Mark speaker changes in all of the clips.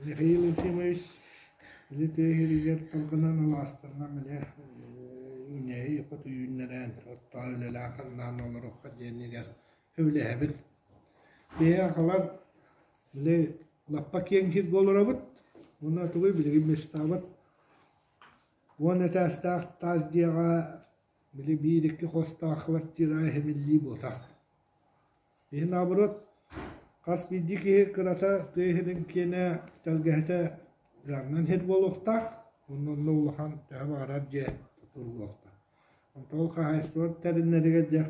Speaker 1: Михаил Ефимович били тыа иһигэр тарҕанан алаастарынан били үүнээйи хоту үүннэрэн, оттоон үлэлээн-хамнаан олоруохха диэнигэр сөбүлэһэбит. Биһиги аҕалар били лаппа киэҥ сиргэ олоробут уонна тугуй билигин мечтаабыт 10 этээстээх таас дьиэҕэ били биир-икки хостоох квартира иһимиллии буотах. Иһин наоборот, хас биирдии киһи кырата тыа иһинин киэнэ тэлгэһэтэ дьаҥнан иһит буолуохтаах, уонна онно улахан төһө баҕарар дьиэ тутуллуохтаах. Онтон ол хаһаайыстыба тэриннэригэр дьэ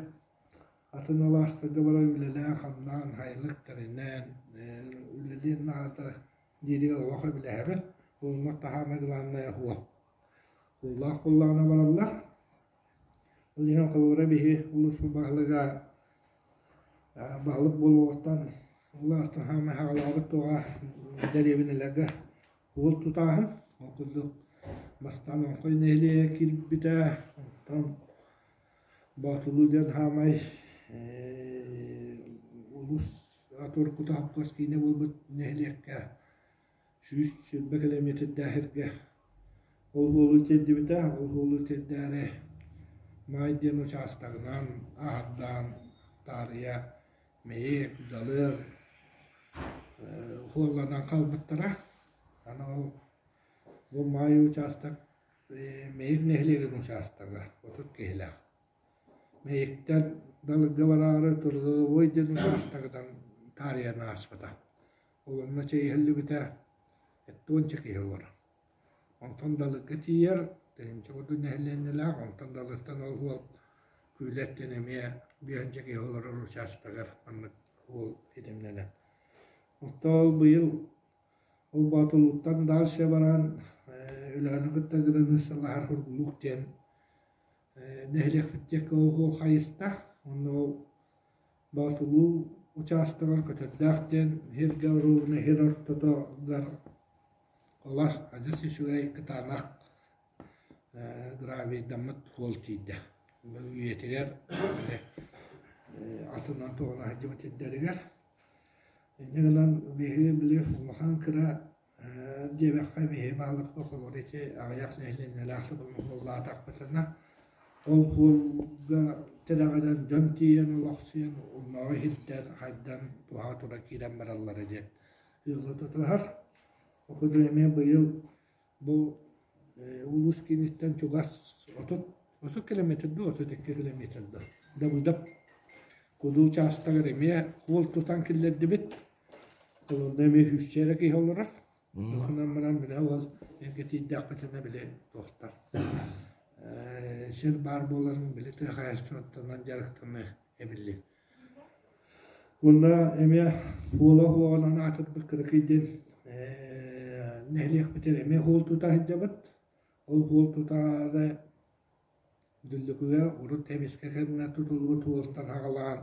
Speaker 1: атын алаастарга баран үлэлээн-хамнаан, сайылык тэринэн, үлэлиэн наада дииригэр олох эбилэһэбин. Уонна таһаама главное уол. Уулаах буоллаҕына бараллар. Ол иһин холобура биһи улууспут баһылыга баһылык буолуоҕуттан улаастан саамай хаҕалаабыт туоҕа дэриэбинэлэргэ уол тутааһын. Ол курдук бастаан Оҥхой нэһилиэгэ киирбитэ, онтон Боотулуу диэн саамай улуус Туркута хопкуос киинэ буолбут нэһилиэккэ 120 километрдээх сиргэ ол уолу тиэрдибитэ, ол уолу тиэрдээри Маай диэн учаастагынан аһардаан таарыйа Мэйик, Далыр уолланан хаалбыттара. Аны ол бу Маай учаастак Мэйик нэһилиэгин учаастага 30 киһилээх. Мэйиктэн Далырга бараары Трудовой диэн учаастагынан таарыйан ааспыта. Ол онно чэйиһиллибитэ уонча киһи олорор. Онтон Далырга тиийэр, тыһыынча курдук нэһилиэнньэлээх, онтон Далыртан ол уол Күүлэттэн эмиэ биэһинчэ киһи олорор учаастагар маннык уол итимнэнэр. Оттон ол быйыл ол Боотулууттан дальше баран Өлөөнү кытта границалаһар Сургулуук диэн нэһилиэкпит диэки ол уол хайыста. Онно ол Боотулуу учаастагар Көтөрдөөх диэн сиргэ оруобуна сир ортотугар олор адьас үчүгэй кытаанах гравийдаммыт суол тиийдэ. Үйэтигэр атынан туһана сылдьыбыт сирдэригэр. Инньэ гынан биһиги били улахан кыра Диэбэххэ биһи баһылыкпыт холобур ити аҕыйах нэһилиэнньэлээх сыллаатахпытына ол суолга тирэҕирэн дьон тиийэн олохсуйан оннооҕу иһирдэр хайдан туһаҕа тура киирэн бараллара диэн ыалы тутуһар. Ол курдук эмиэ быйыл бу улуус кииниттэн чугас 30 километр дуу, 32 километр дуу Давыдов Куду учаастагар эмиэ суол тутан киллэрдибит. Онно эмиэ сүүсчэ эрэ киһи олорор. Онон баран били ол эргэ тиийдэхпитинэ били туохтар сир баар буоларын били тыа хаһаайыстыбатынан дьарыктаныы эбиллиэ. Уонна эмиэ Уола уоҕунан аатырбыт Кыракый диэн нэһилиэкпитигэр эмиэ уол тута сылдьабыт. Ол уол тутаары Дүллүкүгэ урут эмискэ кэмҥэ тутуллубут уолтан аҕалаан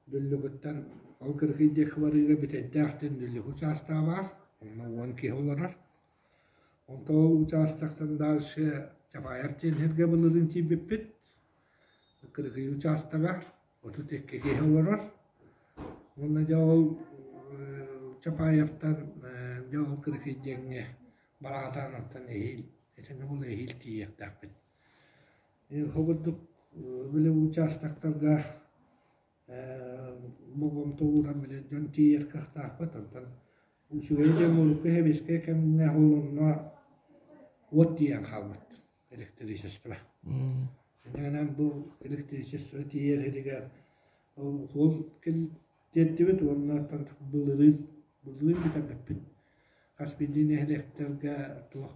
Speaker 1: Дүллүкүттэн ол Кырыкый диэки барыыга Бүтэйдээх диэн Дүллүкү учаастага баар, онно 10 киһи олорор. Онтон ол учаастактан дальше Чапаев диэн сиргэ былырыын тиийбиппит. Кырыкый учаастага 32 киһи олорор. Уонна дьэ ол Чапаевтан дьэ ол Кырыкый диэҥҥэ бараатаан оттон эһиил итиннэ буолла эһиил тиийиэхтээхпит. Ол курдук били учаастактарга болҕомто ууран били дьон тиийэр кыахтаахпыт. Онтон үчүгэй диэн урукку сэбиэскэй кэмҥэ ол онно уот тиийэн хаалбыт электричество. Инньэ гынан бу электричество тиийэр сиригэр ол суол тиэрдибит уонна оттон былырыын былырыын бүтэрбиппит. Хас биирдии нэһилиэктэргэ туох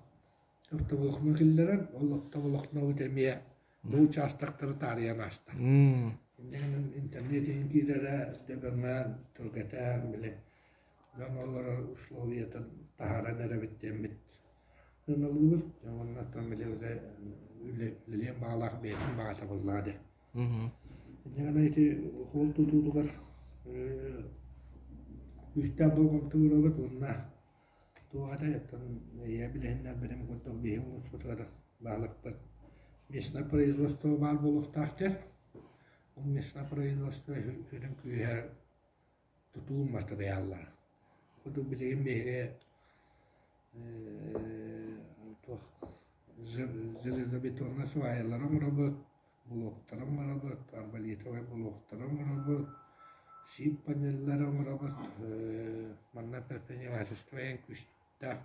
Speaker 1: оптоволокно киллэрэн, ол оптоволокнобут эмиэ бу учаастактары таарыйан ааста. Инньэ гынан интернет иһин киирэрэ дөбөҥөөн, түргэтээн, били дьон олорор условиятын таһааран эрэбит диэммит сыаналыыбыт. Уонна оттон били уже үлэлиэн баҕалаах бэйэтин баҕата буоллаҕа дии. Инньэ гынан ити уһуол тутуутугар күүстээх болҕомто уурабыт уонна туох этэй оттон ийэ билиһиннэрбитим курдук биһиги улууспутугар баһылыкпыт местное производство баар буолуохтаах диэн. Ол местное производство сүрүн күүһэ тутуу матырыйааллара. Курдук билигин биһиги Туох железобетоннай сваялары оҥоробут, блоктары оҥоробут, арболитовай блоктары оҥоробут, сип панеллары оҥоробут. Манна предпринимательство эн күүстээх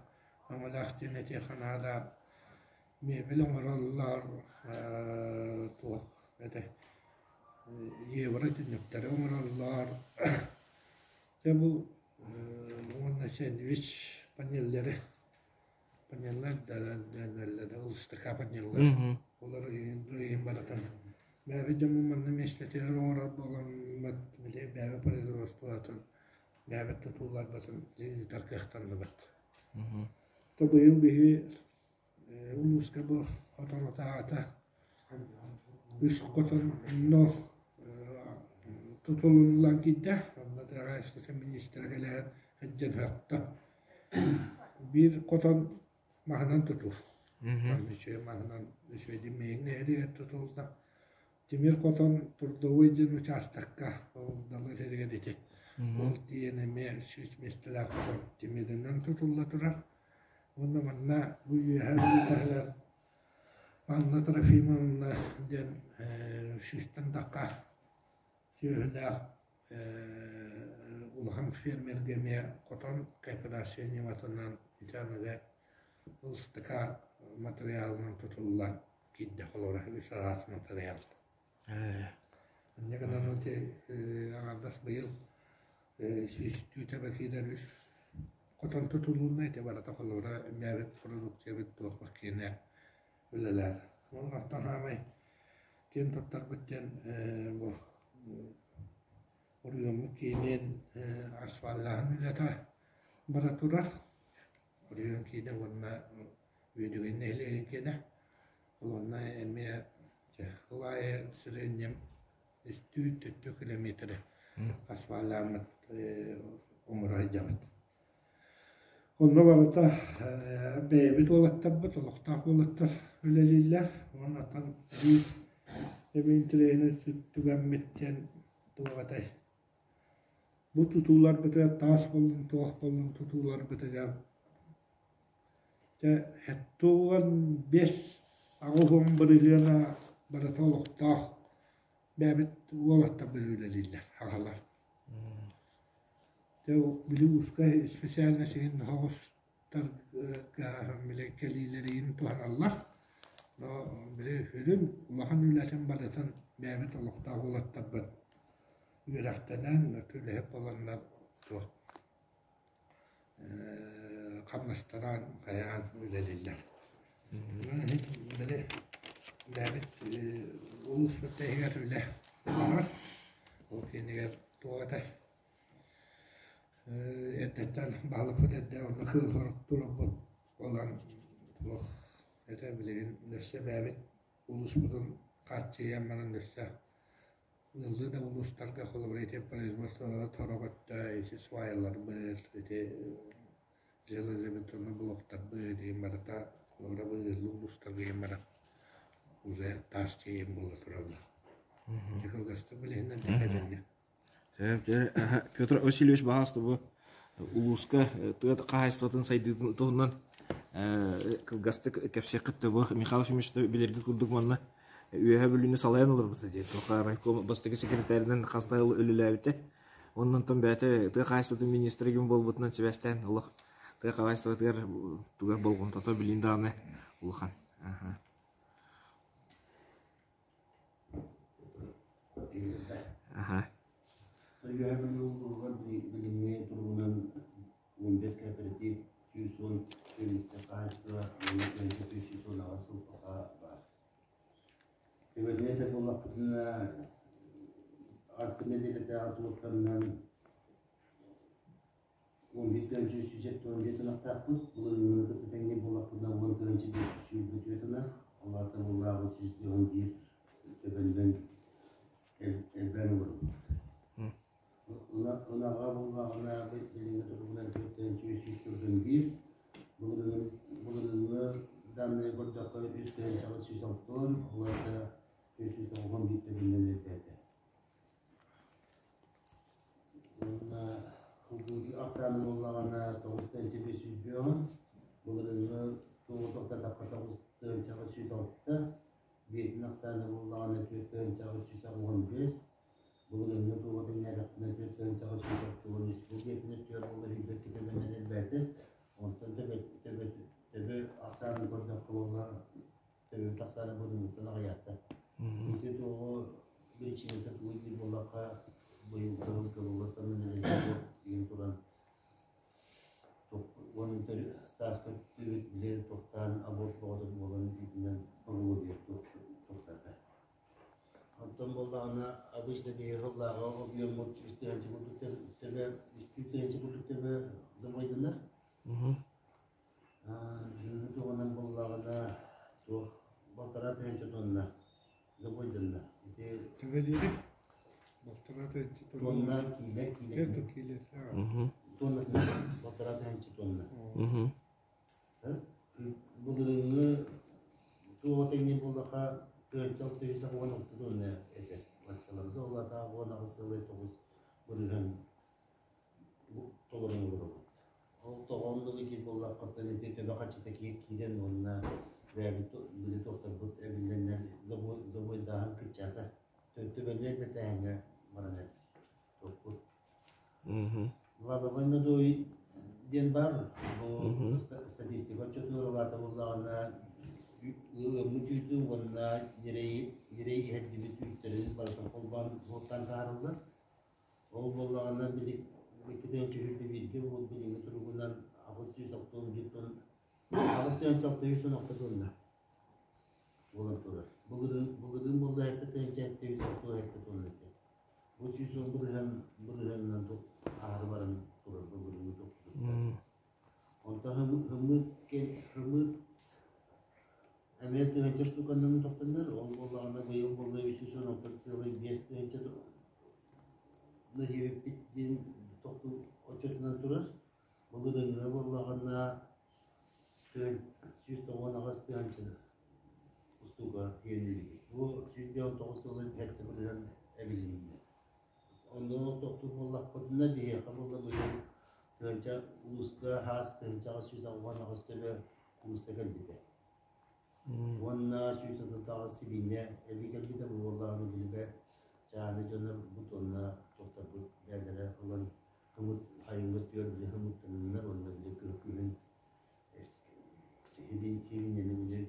Speaker 1: өҥөлөөх диэн этиэххэ наада. Мебель оҥороллор, туох этэ евро түннүктэри оҥороллор. Дьэ бу уонна сэндвич панеллары панеллар дэнэллэр ылыстыка панеллар олор иһин барытын бэйэбит дьоммут манна миэстэтигэр оҥорор буоламмыт били бэйэбит производствотын бэйэбит тутууларбытын ыытар кыахтанныбыт. То быйыл биһи Улууска бу соторутааҕыта үс хотонно тутуллан киирдэ. Онно тыа министрэ кэлэн сылдьан сөхтө. Биир хотон маһынан тутуу. Үчүгэй маһынан үчүгэйдик миигин нэһилиэгэр тутулла. Тимир хотон трудовой диэн учаастакка ол Далыр сиригэр ити. Ол тиийэн эмиэ 100 миэстэлээх хотон тимиринэн тутулла турар. Уонна манна бу үөһээ Бүлүү таһыгар Анна Трофимовна диэн сүүстэн тахха сүөһүлээх улахан фермергэ эмиэ хотон кооперация ньыматынан ити аныгы ылыстыка матырыйаалынан тутуллан киирдэ холобура үс араас матырыйаал. Инньэ гынан ити аҥардас быйыл 100 төбө киирэр үс хотон тутулунна ити барыта холобура бэйэбит продукциябыт туох киэнэ үлэлээтэ. Уонна оттон саамай киэн туттарбыт диэн бу оройуоммут киинин асфаллааһын үлэтэ бара турар. Оройуон киинэ уонна Үөдүгэй нэһилиэгин киэнэ. Ол онно эмиэ ол аайы среднем үстүү төрдүү километры асфаллааммыт оҥоро сылдьабыт. Онно барыта бэйэбит уолаттарбыт, олохтоох уолаттар үлэлииллэр. Уонна оттон биир эбии интэриэһинэй түгэммит диэн туох этэй? Бу тутууларбытыгар таас буоллун, туох буоллун тутууларбытыгар дьэ 75 80 бырыһыана барыта олохтоох бэйэбит уолаттарбыт үлэлииллэр, аҕалар. Дьэ били узкай специальность иһин оҕустарга били кэлиилэрин туһаналлар. Но били сүрүн улахан үлэтин барытын бэйэбит олохтоох уолаттарбыт үөрэхтэнэн, үлэһит буоланнар туох хамнастараан хайаан үлэлииллэр. Били бэйэбит улууспут иһигэр үлэ барар. Ол кэннигэр туох этэй эрдэттэн баһылыкпыт эрдэ онно кыыл сорук турарбыт буолан туох этэ билигин өссө бэйэбит улууспутун хааччыйан баран өссө Ыаллыы да улуустарга холобура ити производстволара сорох өттө ити сваяларбыт, ити железобетонный блоктарбыт иһин барыта холобура бу ыаллыы улуустарга иһин баран уже таас тиэйэн буола тураллар. Ити кылгастык билиһиннэн тэкэдэннэ.
Speaker 2: Петр Васильевич баһаалыста бу улууска тыа хаһаайыстыбатын сайдыытын туһунан кылгастык кэпсиэххит да бу Михаил Ефимович билэргэ курдук манна Үөһээ Бүлүүнү салайан олорбута диэн туох райком бастакы секретарынан хас да сыл үлэлээбитэ. Онон онтон бэйэтэ тыа хаһаайыстыбатын министрэ ким буолбутунан сибээстээн олох тыа хаһаайыстыбатыгар туга болҕомтото билин даҕаны улахан. Аха.
Speaker 3: Үөһээ Бүлүү улууһугар билиҥҥи туругунан 15 кооператив 110 тыһыынча хаһаайыстыба уонна 318 сыл баар. Төбөтүн этэр буоллахпытына, ааспыт нэдиэлэтээҕи сылыктарынан 11 375 ынахтаахпыт, былырыыҥҥыны кытта тэҥҥэ буоллахпытына 10 524 ынах, ол аата буоллааҕы 151 төбөннөн элбээн олоробут. Ынаҕа буоллаҕына билиҥҥи туругунан 4 341, былырыыҥҥы данные көрдөххө 3 860, ол аата 391 төбөннөн элбээтэ. Уонна ахсаана буоллаҕына 9 550. Былырыыҥҥы туоҕу тохтотоххо 9 806, биэтин ахсаана буоллаҕына 4 885, былырыыҥҥы туоҕу тэҥнээтэхпинэ 4 863. Бу биэтин өттүгэр буолла сүүрбэккэ төбөнөн элбээтэ. Онтон төбө, төбө, төбө ахсаанын көрдөххө буолла төбөбүт ахсаана былырыыҥҥыттан аҕыйаата. Ити туоҕу биричиинэтэ тугуй диир буоллахха, быйыл кыһыл буолла самнарыыта диэн туран уонна сааскы өттүбүт били туохтаан аборт бөҕөтө буолан итинэн поголовье туохтаата. Онтон буоллаҕына обычно биһиги сыллааҕы объеммут 3 тыһыынча курдук төбө 3 тыһыынча курдук төбө забойданар. Билиҥҥи туһунан буоллаҕына туох 1,5 тыһыынча тонна забойданна. Ити
Speaker 1: Төбө диэри 1,5 тыһыынча
Speaker 3: тонна киилэ киилэ
Speaker 1: киилэ.
Speaker 3: Тонна 1,5 тыһыынча тонна. Былырыыҥҥы туоҕа тэҥниир буоллахха 1616 тонна этэ. Баччаларга ол атаа 18,9% толорон олоробут. Ол тоҕо оннук диир буоллаххыттан ити төбө хаччыта киирэн уонна бэйэбит били туохтарбыт эбиллэннэр забойдааһын кыччаата. Төбөнү элбэтээһиҥҥэ баран тохпут. Валовой надой диэн баар. Бу статистика отчетугар улаата буоллаҕына ыаммыт үүтү уонна ньирэй ньирэй иһэрдибит үүттэрин барытын холбоон суоттаан таһаарыллар. Ол буоллаҕына били 2 тыһыынча 21 буол билиҥҥи туругунан 861 тонна 8616 тонна буолан турар. Былырыын былырыын буолла 7767 тонна этэ. Бу 110% бырыһыанынан аһары баран турар былырыыҥҥы тохтубуттар. Онтон хымыт хымыт эмиэ тыһыынча штуканан тохтоннор. Ол буоллаҕына быйыл буолла 316,5 тыһыынча диэбиппит диэн тохтуу отчетунан турар. Былырыыҥҥы буоллаҕына 198 тыһыынча устуука иэннилибит. Бу 159 сылын 7% эбилиннэ. Онно тохтуур буоллахпытына биһиэхэ буолла быйыл тыһыынча улууска хаас 1888 төбө куурусса кэлбитэ. Уонна 138 сибиинньэ эбии кэлбитэ бу буоллаҕына билбэ чааһынай дьоннор бу уонна туохтарбыт бэйэлэрэ ылан хымыт хайыҥҥа түөр били хымыттананнар уонна били күһүн хибинньэни били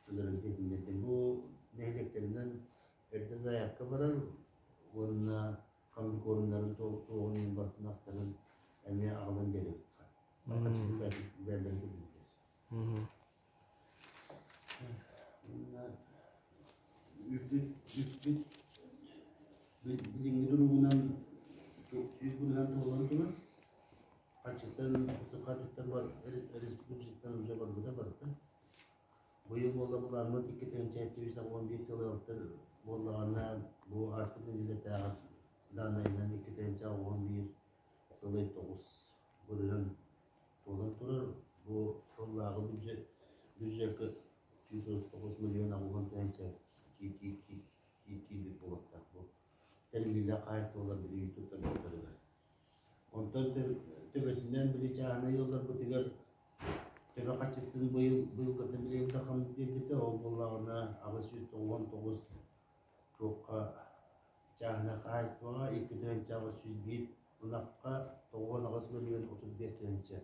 Speaker 3: ыларын этиннэрдим. Бу нэһилиэктэринэн эрдэ заявка барар уонна комбикормнарын туоҕун иһин барытын астарын эмиэ аҕалан биэрэбит. Хаччытын бэйэлэрин төлүүллэр. Уонна үппүт үппүт билиҥҥи туругунан 100% туолан турар. Хаччыттан сыкка бар республикаттан уже барбыта барыта. Быйыл буолла былааммыт 2781 сыл алтыр буоллаҕына бу ааспыт нэдиэлэтээҕи дааннайынан 2 1011 сылай 9% туолан турар. Бу сыллааҕы бюджет бюджекка 139 миллион 80 тыһыынча киирбит буолуохтаах бу тэриллиилээх хаһаайыстыбалар били туттарбыттарыгар. Онтон төбөтүнэн били чааһынай ыалларбытыгар төбө хаччытын быйыл быйылгыттан били Дархан биэрбитэ ол буоллаҕына 899 туохха чааһынай хаһаайыстыбаҕа 2801 ынахха 98 миллион 35 тыһыынча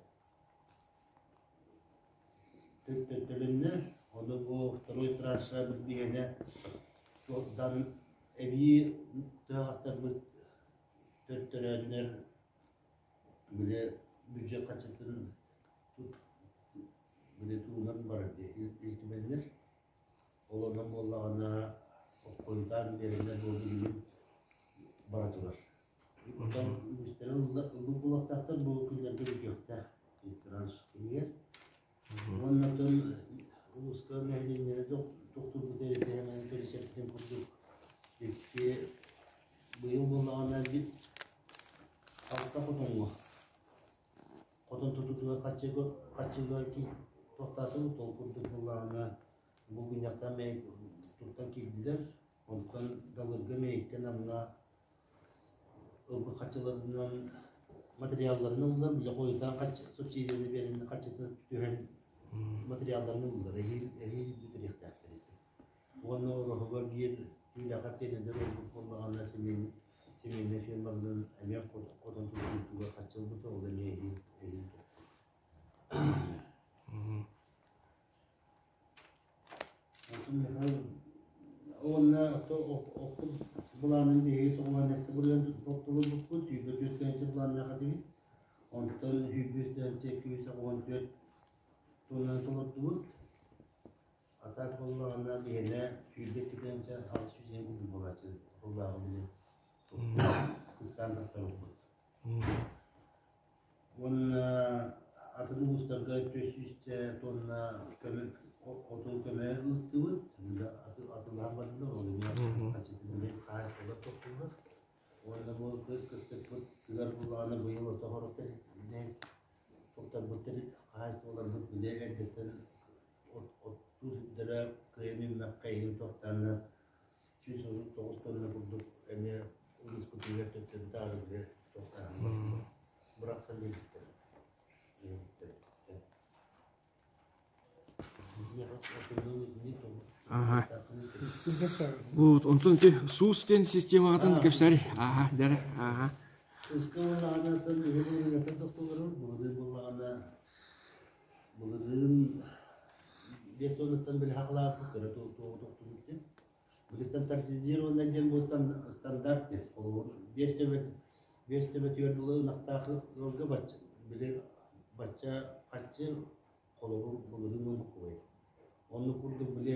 Speaker 3: төлөннөр. Ону бу второй транша биһиэнэ туохтан эбии тыһаҕастарбыт төттөрөөннөр били бюджет хаччытын били туунан барар дии Ил Түмэннэр. Ол онон буоллаҕына хойутаан биэрэннэр бу билигин бара турар. Онтон үгүстэрэ ылбыт буолуохтаахтар бу күннэргэ бүтүөхтээх транш кинигэр. Уонна оттон улууска нэһилиэнньэни тохтуурбут эрэтэһэмэни көрүсэртэн курдук икки быйыл буоллаҕына алта хотоҥҥо хотон тутуутугар хаччыга хаччыга тохтоотубут ол курдук буоллаҕына булгунньахтан туттан киирдилэр онтон Далырга Мэйиккэ Намҥа ылбыт хаччыларынан материалларын ыллар били хойутаан субсидияны биэрэн хаччыта түһэн. Материалларын ыллылар, эһиил эһиил бүтэриэхтээхтэр ити. Уонна Ороһуга биир түүлээхэр тиэнэдэр ылбыт буоллаҕына семейный семейнай фермерынан эмиэ хотон тутуутугар харчы ылбыта, ол эмиэ эһиил эһиил Уонна оппут былаанын биһиги тоҕуһан эттэ буруйан тохтолорбуппут, 24 тыһыынча былааннаах этибит. Онтон 101 тыһыынча 284 тоннаны толордубут. А так буоллаҕына биһиэнэ 22 тыһыынча 600 диэн курдук буолааччы сыллааҕы били кыстаан тахсар оппут. Уонна атын улуустарга 400 тонна көмө оту көмө ыыттыбыт. Атылаан бардылар, ол эмиэ хаччытын били хаһаайыстыбалар топтуллар. Уонна бу кыстыкпыт тыгар буллаҕына быйыл ото хорох тэрилтэлээн туттарбыт хаһаайыстыбаларбыт били эрдэттэн оттуу сирдэрэ кыайан үүммэккэ иһин туохтааннар 139 тонна курдук эмиэ улууспутугар төттөрү-таары бile туохтааһын бырахсан биэрбиттэр. Биэрбиттэр.
Speaker 2: Ага. Вот, онтон ити СУС диэн системаҕытын кэпсээри. Ага, дэрэ, ага.
Speaker 3: Сууска буоллаҕына, биһи былырыыҥҥыттан тохтолору, былырыын буоллаҕына, былырыын биэс тоннаттан били хахалаабыт, кыра туоҕу тохтубут диэн. Били стандартизированный диэн бу стандарт диэн. Холобур, биэс төбө биэс төбөтүгэр дылы ынахтаах ыалга бачча били бачча хаччы холобур былырыын оннук кубай. Оннук курдук били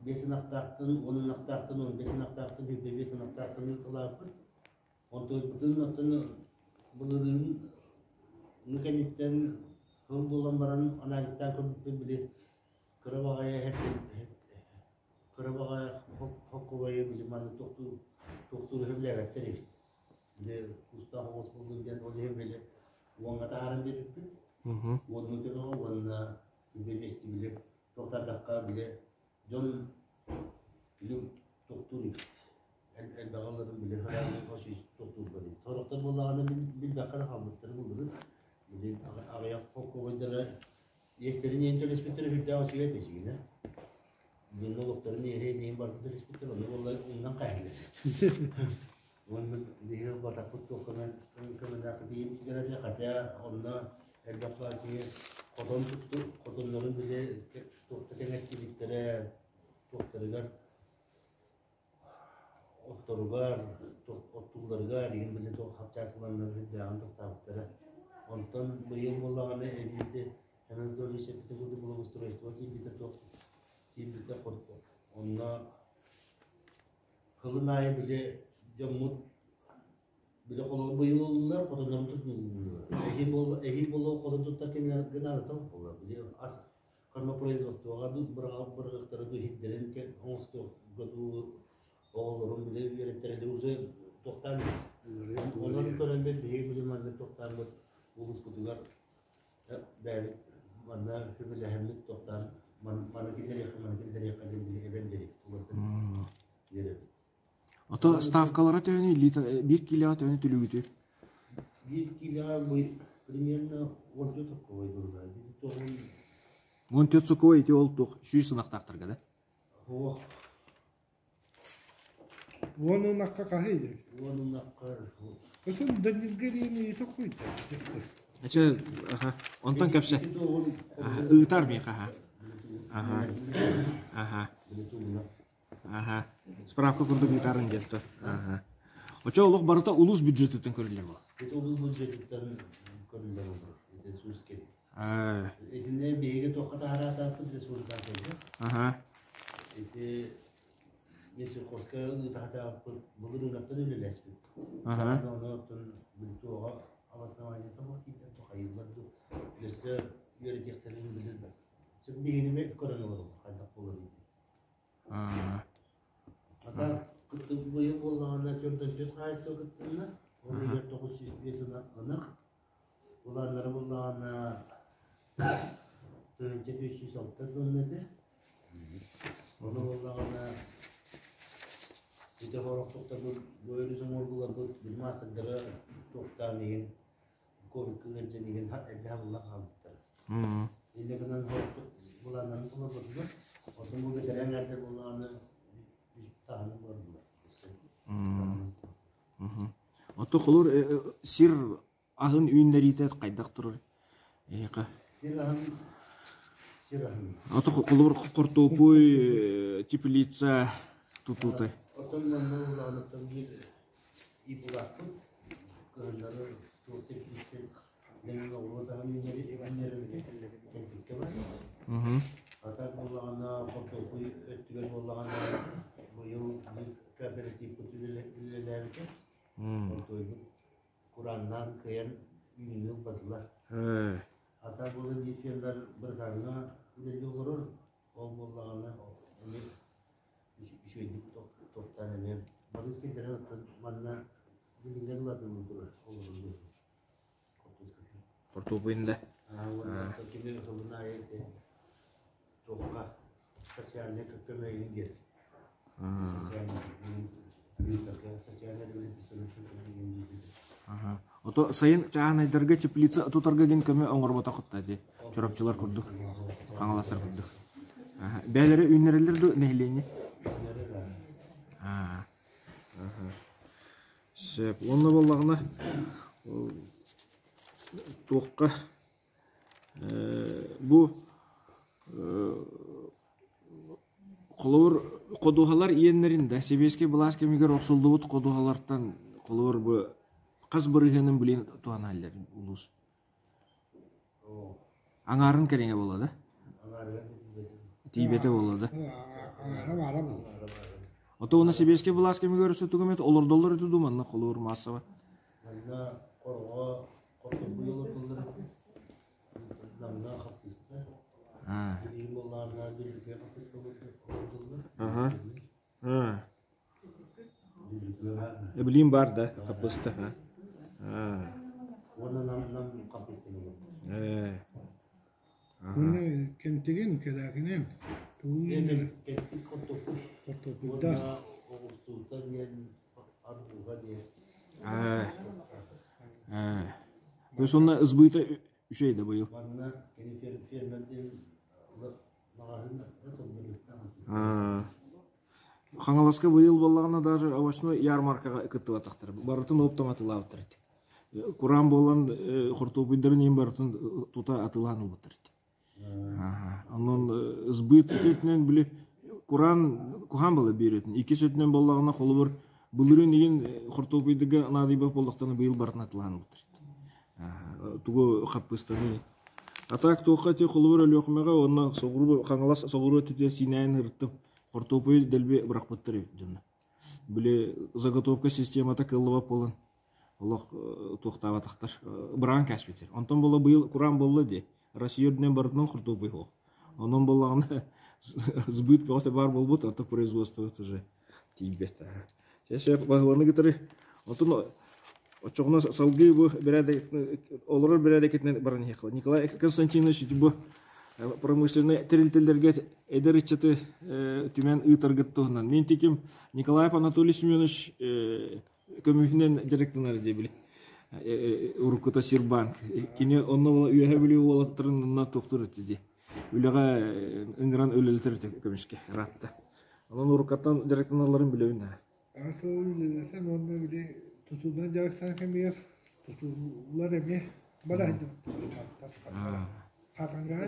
Speaker 3: биэс ынахтаахтан, уон ынахтаахтан, он бэс ынахтаахтан, сүүрбэ биэс ынахтаахтан ыыталаабыт. Онтуйбутун оттон былырыын ну кэнниттэн сыл буолан баран анализтаан көрбүппүн били кыра баҕайы кыра баҕайы хоккубайы били манна тохтуур тохтуур сөбүлээбэттэр эбит. Били кустаах оҕус буоллун диэн ол иһин били уоҥҥа таһааран биэрбиппит. Уоннуу төбөҕө уонна үбэ били тохтардахха били дьон били тохтуур эбит. Элбэҕи ыларын били харааны тохтууллар эбит. Сорохтор буоллаҕына билбэххэ да хаалбыттары буллубут. Били аҕыйах холкуобайдара иэстэрин иһин төлөспүттэрэ сүрдээх үчүгэй этэ дьиҥинэ. Дьон олохторун иэһин иһин барытын төлөспүттэр, ону буолла умнан хаһаллар эбит. Уонна биһиги ылбатахпыт туох көмөлөөх тиийбиттэр этэ, хотя онно элбэх киһи хотон тутту, хотоннорун били туохта кэҥэттибиттэрэ, туохтарыгар отторугар, оттууларыгар игин били туох хапчаак ыланнар үрдээҕин тохтообуттара. Онтон быйыл буоллаҕына эбиити Семен Анатольевич эппитин курдук благоустройство киирбитэ туох киирбитэ онно Кылын аайы били дьоммут били холобур быйыл ыллылар, хотоннорун тутуллулар. Эһиил буолла эһиил буолуо хотон туттар кинилэргэ наадата буолла. Били ас кормопроизводствоҕа бырҕахтары дуу иһиттэрин оҥостуохга дуу оҕолорун били үөрэттэрэллэр уже туохтаан онон көрөн биһиги били маннык туохтааммыт улууспутугар бэйэбит манна сөбүлэһэммит тохтоон маны киллэриэххэ маны киллэриэххэ диэн били эбэн биэриэхпит уларытан биэрэбит.
Speaker 2: Ото ставкалара төһөнү биир киилэҕэ төһөнү түлүгүтүй?
Speaker 3: Биир киилэҕэ примерно 14 сокковой буолла.
Speaker 2: 14 сокковой ити ол туох сүүс ынахтаахтарга да?
Speaker 3: Суох.
Speaker 1: Уон ынахха хаһый?
Speaker 3: Уон ынахха
Speaker 1: Өтөн Данилга ириэни ыйыта куйда.
Speaker 2: Ача, аха, онтон кэпсэ. Ыытар миэхэ, аха. Аха. Аха. Аха. Справка курдук ыытарын диэтто. Аха. Очо олох барыта улус бюджетыттан көрүллэр буол.
Speaker 3: Ити улус бюджетыттан көрүллэр олорор. Ити суус Итиннэ биһиги туохха таһараатааппыт республиканскайга.
Speaker 2: Аха.
Speaker 3: Ити Мессельхозка ыытаатааппыт былырыыҥҥаттан үлэлэспит.
Speaker 2: Аха.
Speaker 3: Ону оттон туоҕа обоснованиета буо дииллэр бу хайыыллар дуу өссө үөрэтиэхтэрин билэр биһигини көрөн олороллор хайдах буолар диэн. Ата кыттыы быйыл буоллаҕына 404 хаһаайыстыба кыттынна. Ол иһигэр 905 ынах Улааннара буоллаҕына 1406 тонна этэ. Ону буоллаҕына ити хорохтуктарбыт бу өрүс оҥоргуларбыт били маастардара туохтаан иһин ковидка ыалдьан иһин эрдэ хабыллан хаалбыттара. Инньэ гынан былааннарын толорботулар. Оттон бу бэтэрээн эрдэ буоллаҕына таһынан бардылар.
Speaker 2: Ото холур сир аһын үүннэриитэ хайдах турар эһиэхэ?
Speaker 3: Сир аһын сир аһын.
Speaker 2: Ото холур хортуоппуй теплица тутуута.
Speaker 3: Оттон манна улаанаттан биир ИП-лаахпыт. Кыһыннары туох теплица оҕуруот аһын үүннэрэбит кэлбиккэ бар. Атак буоллаҕына хортуоппуй өттүгэр буоллаҕына быйыл биир кооперативпыт үлэлээбитэ. Хортуойбут курааннаан кыайан үүнүүнү ылбатылар. Атак буолан биир фермер Быркааҥҥа үлэлии олорор. Ол буоллаҕына эмиэ үчүгэйдик тохтоон эмиэ барыс киллэрэн оттон манна билиҥҥэ дылы турар олорор
Speaker 2: Хортуоппуйун да?
Speaker 3: Кини сылын аайы туохха социальнай көмө диэн социальный социальный
Speaker 2: Ото сайын чааһынайдарга теплица тутарга диэн көмө оҥорботоххут дии Чурапчылар курдук, Хаҥаластар курдук. Бээлэри үүннэрэллэр дуу нэһилиэнньэ? Сөп. Уонна буоллаҕына туохха бу холобур ходуһалар иэннэрин да сэбиэскэй былаас кэмигэр охсуллубут ходуһалартан холобур бу хас бырыһыанын билин туһаналлар улуус Аҥаарын кэриҥэ буолла да? Тиийбэтэ буолла да?
Speaker 1: Аҥаара баара буолла.
Speaker 2: Ото уонна сэбиэскэй былаас кэмигэр өссө тугу эмит олордоллор этэ дуу манна холуур маассаба?
Speaker 3: Манна хорҕо хортуоппуй олордоллор Намна хаппыста. Билигин буоллаҕына Дүллүкү хаппыста олордоллор.
Speaker 2: Эбилиин баар да хаппыста.
Speaker 3: Уонна нам нам хаппыста
Speaker 1: Уонна кэнтигин, кэлээгинэн тугун
Speaker 3: Кэнтик хортоппуй.
Speaker 1: Хортоппуйдаах.
Speaker 3: Оҕурсуута диэн, арбуга диэн.
Speaker 2: То есть онно ызбыыта үчүгэй да быйыл?
Speaker 3: Манна кини фермер диэн
Speaker 2: Хаҥаласка быйыл буоллаҕына даже овощной ярмаркаҕа кыттыбатахтара. Барытын оптом атылаабыттар этэ. Кураан буолан хортуоппуйдарын иһин барытын тута атылаан ылбыттар этэ. Онон сбыт өтүнэн били кураан куһаан буола биэрэтин. Иккис өтүнэн буоллаҕына холобур былырыын иһин хортуоппуйдарга наадыйбат буоллахтарына быйыл барытын атылаан ылбыттар этэ. Тугу хаппыстаныы. А так туохха ити холобур Өлүөхүмэҕэ уонна соҕуруу Хаҥалас соҕуруу өттүтүгэр сиинээн ырыттым. Хортуоппуйу дэлби бырахпыттар эбит дьонно. Били заготовка системата кыллыбат буолан олох туохтаабатахтар. Быраан кээспиттэр. Онтон буола быйыл кураан буолла дии. Россия үрдүнэн барытынан хортуоппуй суох. Онон буоллаҕына сбыт бөҕөтө баар буолбут, онто производство уже тиийбэт. Чэ, сөп, баһыланы кытары. Онтон оччоҕуна салгыы бу бэрээдэк олорор бэрээдэкитинэн баран иһиэххэ. Николай Константинович ити бу промышленнай тэрилтэлэргэ эдэр ыччаты түмэн ыытаргыт туһунан. Мин тиким Николаев Анатолий Семенович көмүһүнэн дьарыктанар диэбили. Уруккута Сирбанк. Кини онно үөһэ Бүлүү уолаттарын онно туохтур этэ дии. Үлэҕэ ыҥыран үлэлэтэр этэ көмүскэ ыраатта. Онон уруккаттан дьарыктаналларын билэбин аа.
Speaker 1: Аата үлэлэтэн уонна били тутуунан дьарыктанар кэмигэр тутуулар эмиэ бара сылдьыбыттар. Хатангаҕа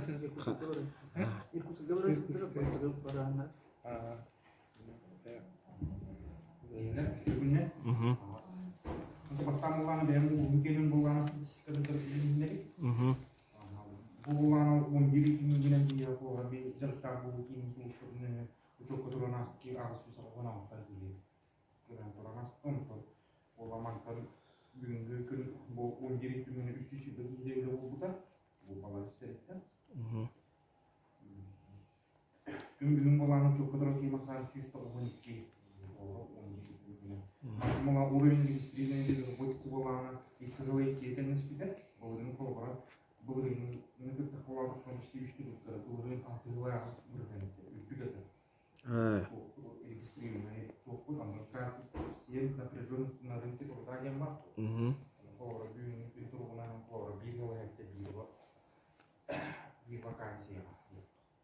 Speaker 4: Иркутскайга баран барааннар.
Speaker 5: Бүгүннэ бастаан булааны бэйэм улууһум киэнин булаана статистикатын көрдөрүннэри. Бу булаана 11 түмүгүнэн биһиэхэ буолар би дьарыктаах буолуу киинин сулууспатын учуокка туран ааспыт 816 киһи кэлэн туран ааспыт. Онтон буола мантан бүгүҥҥү күн бу 11 түмүгүнэн 320 киһи үлэ буолбута. Бу балар истэриттэн. Күн бүгүн буолаан учуокка турар киһи ахсаана 192 Мала уровень регистрированной безработицы буолаана икки сыл иккигэ тэҥнэспитэ. Былырыын холобура былырыыҥҥы кытта холоотоххо почти үс төгүл былырыын 6,8 бырыһыан этэ үрдүк этэ. Регистрированный туохпут онно коэффициент напряженности на рынке труда диэн баар. Холобура бүгүҥҥү күн туругунан холобура биир ыал иһэттэ биир биир вакансия.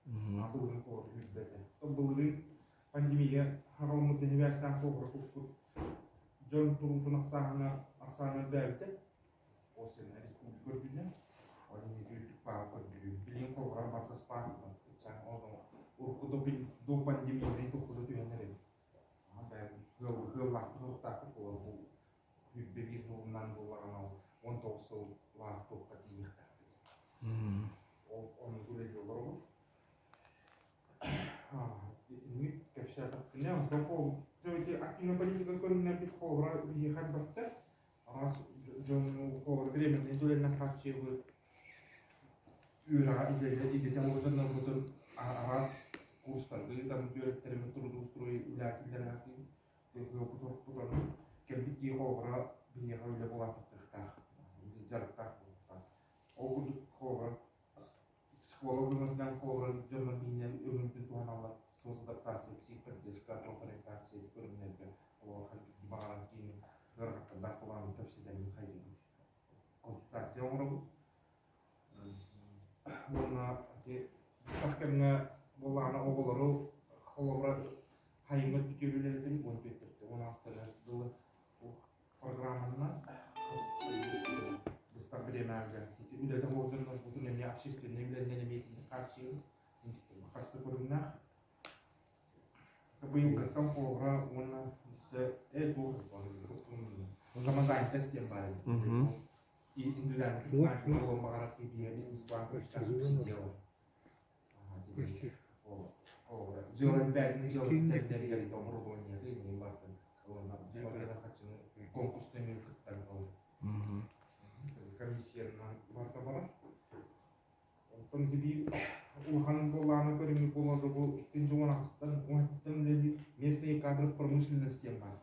Speaker 5: Былырыын холобур үүрбэтэ. Былырыын пандемия хаҕылыммыт нэһилиэстээх холобура туппут дьон туруутун ахсаана ахсаана элбээбитэ. Ол сэнэ республика үрдүнэн ол инники үрдүк баал көрдөрүү. Билигин холобура барса спад урукку до пандемияны тоххута түһэн эрэбит. Ыаллаахпыт уруктаахпыт буолар бу 21 сылынан буоллаҕына 19 сыллаах туохха тиийиэхтээхпит. Ол оннук үлэлии олоробут. Итинник кэпсээтэхпинэ, онтон активная политика көрүҥнэрбит холобура биһиэхэ элбэхтэр. Араас дьону холобура временный үлэнэн хааччыйабыт. Үөрэҕэ идэлэр идэтэ оҥорбутун араас курстарга ыытаммыт үөрэттэрэммит трудоустрой үлээтиллэрэ Кэлбит киһи холобура биһиэхэ үлэ булаахтыахтаах, дьарыктаах буолуохтаах. Ол курдук холобура психолог өҥөтүнэн холобура дьоннор биһинэн өҥөбүтүн туһаналлар соцадаптация, психподдержка, профориентация көрүҥнэргэ олорор хас биирдии баҕарар киһини ыарахаттардаах буолаарын кэпсэтэммит хайдыбыт консультация оҥоробут. Уонна ити быстах кэмҥэ буоллаҕына оҕолору холобура хайыҥҥа бүтүөрүлэритин 14 уон дылы программанан быстах бириэмэҕэ ити үлэтэ суох дьоннорбутун эмиэ общественнай үлэннэн эмиэ итинник хааччыйабыт хас да көрүҥнээх быйылгыттан холобура уонна самозанятость диэн баар эбит Онтон биир улахан буоллаҕына көрүҥү буолар бу иккинчи уон ахстан уонтан үлэлиир местные кадры промышленность диэн баар.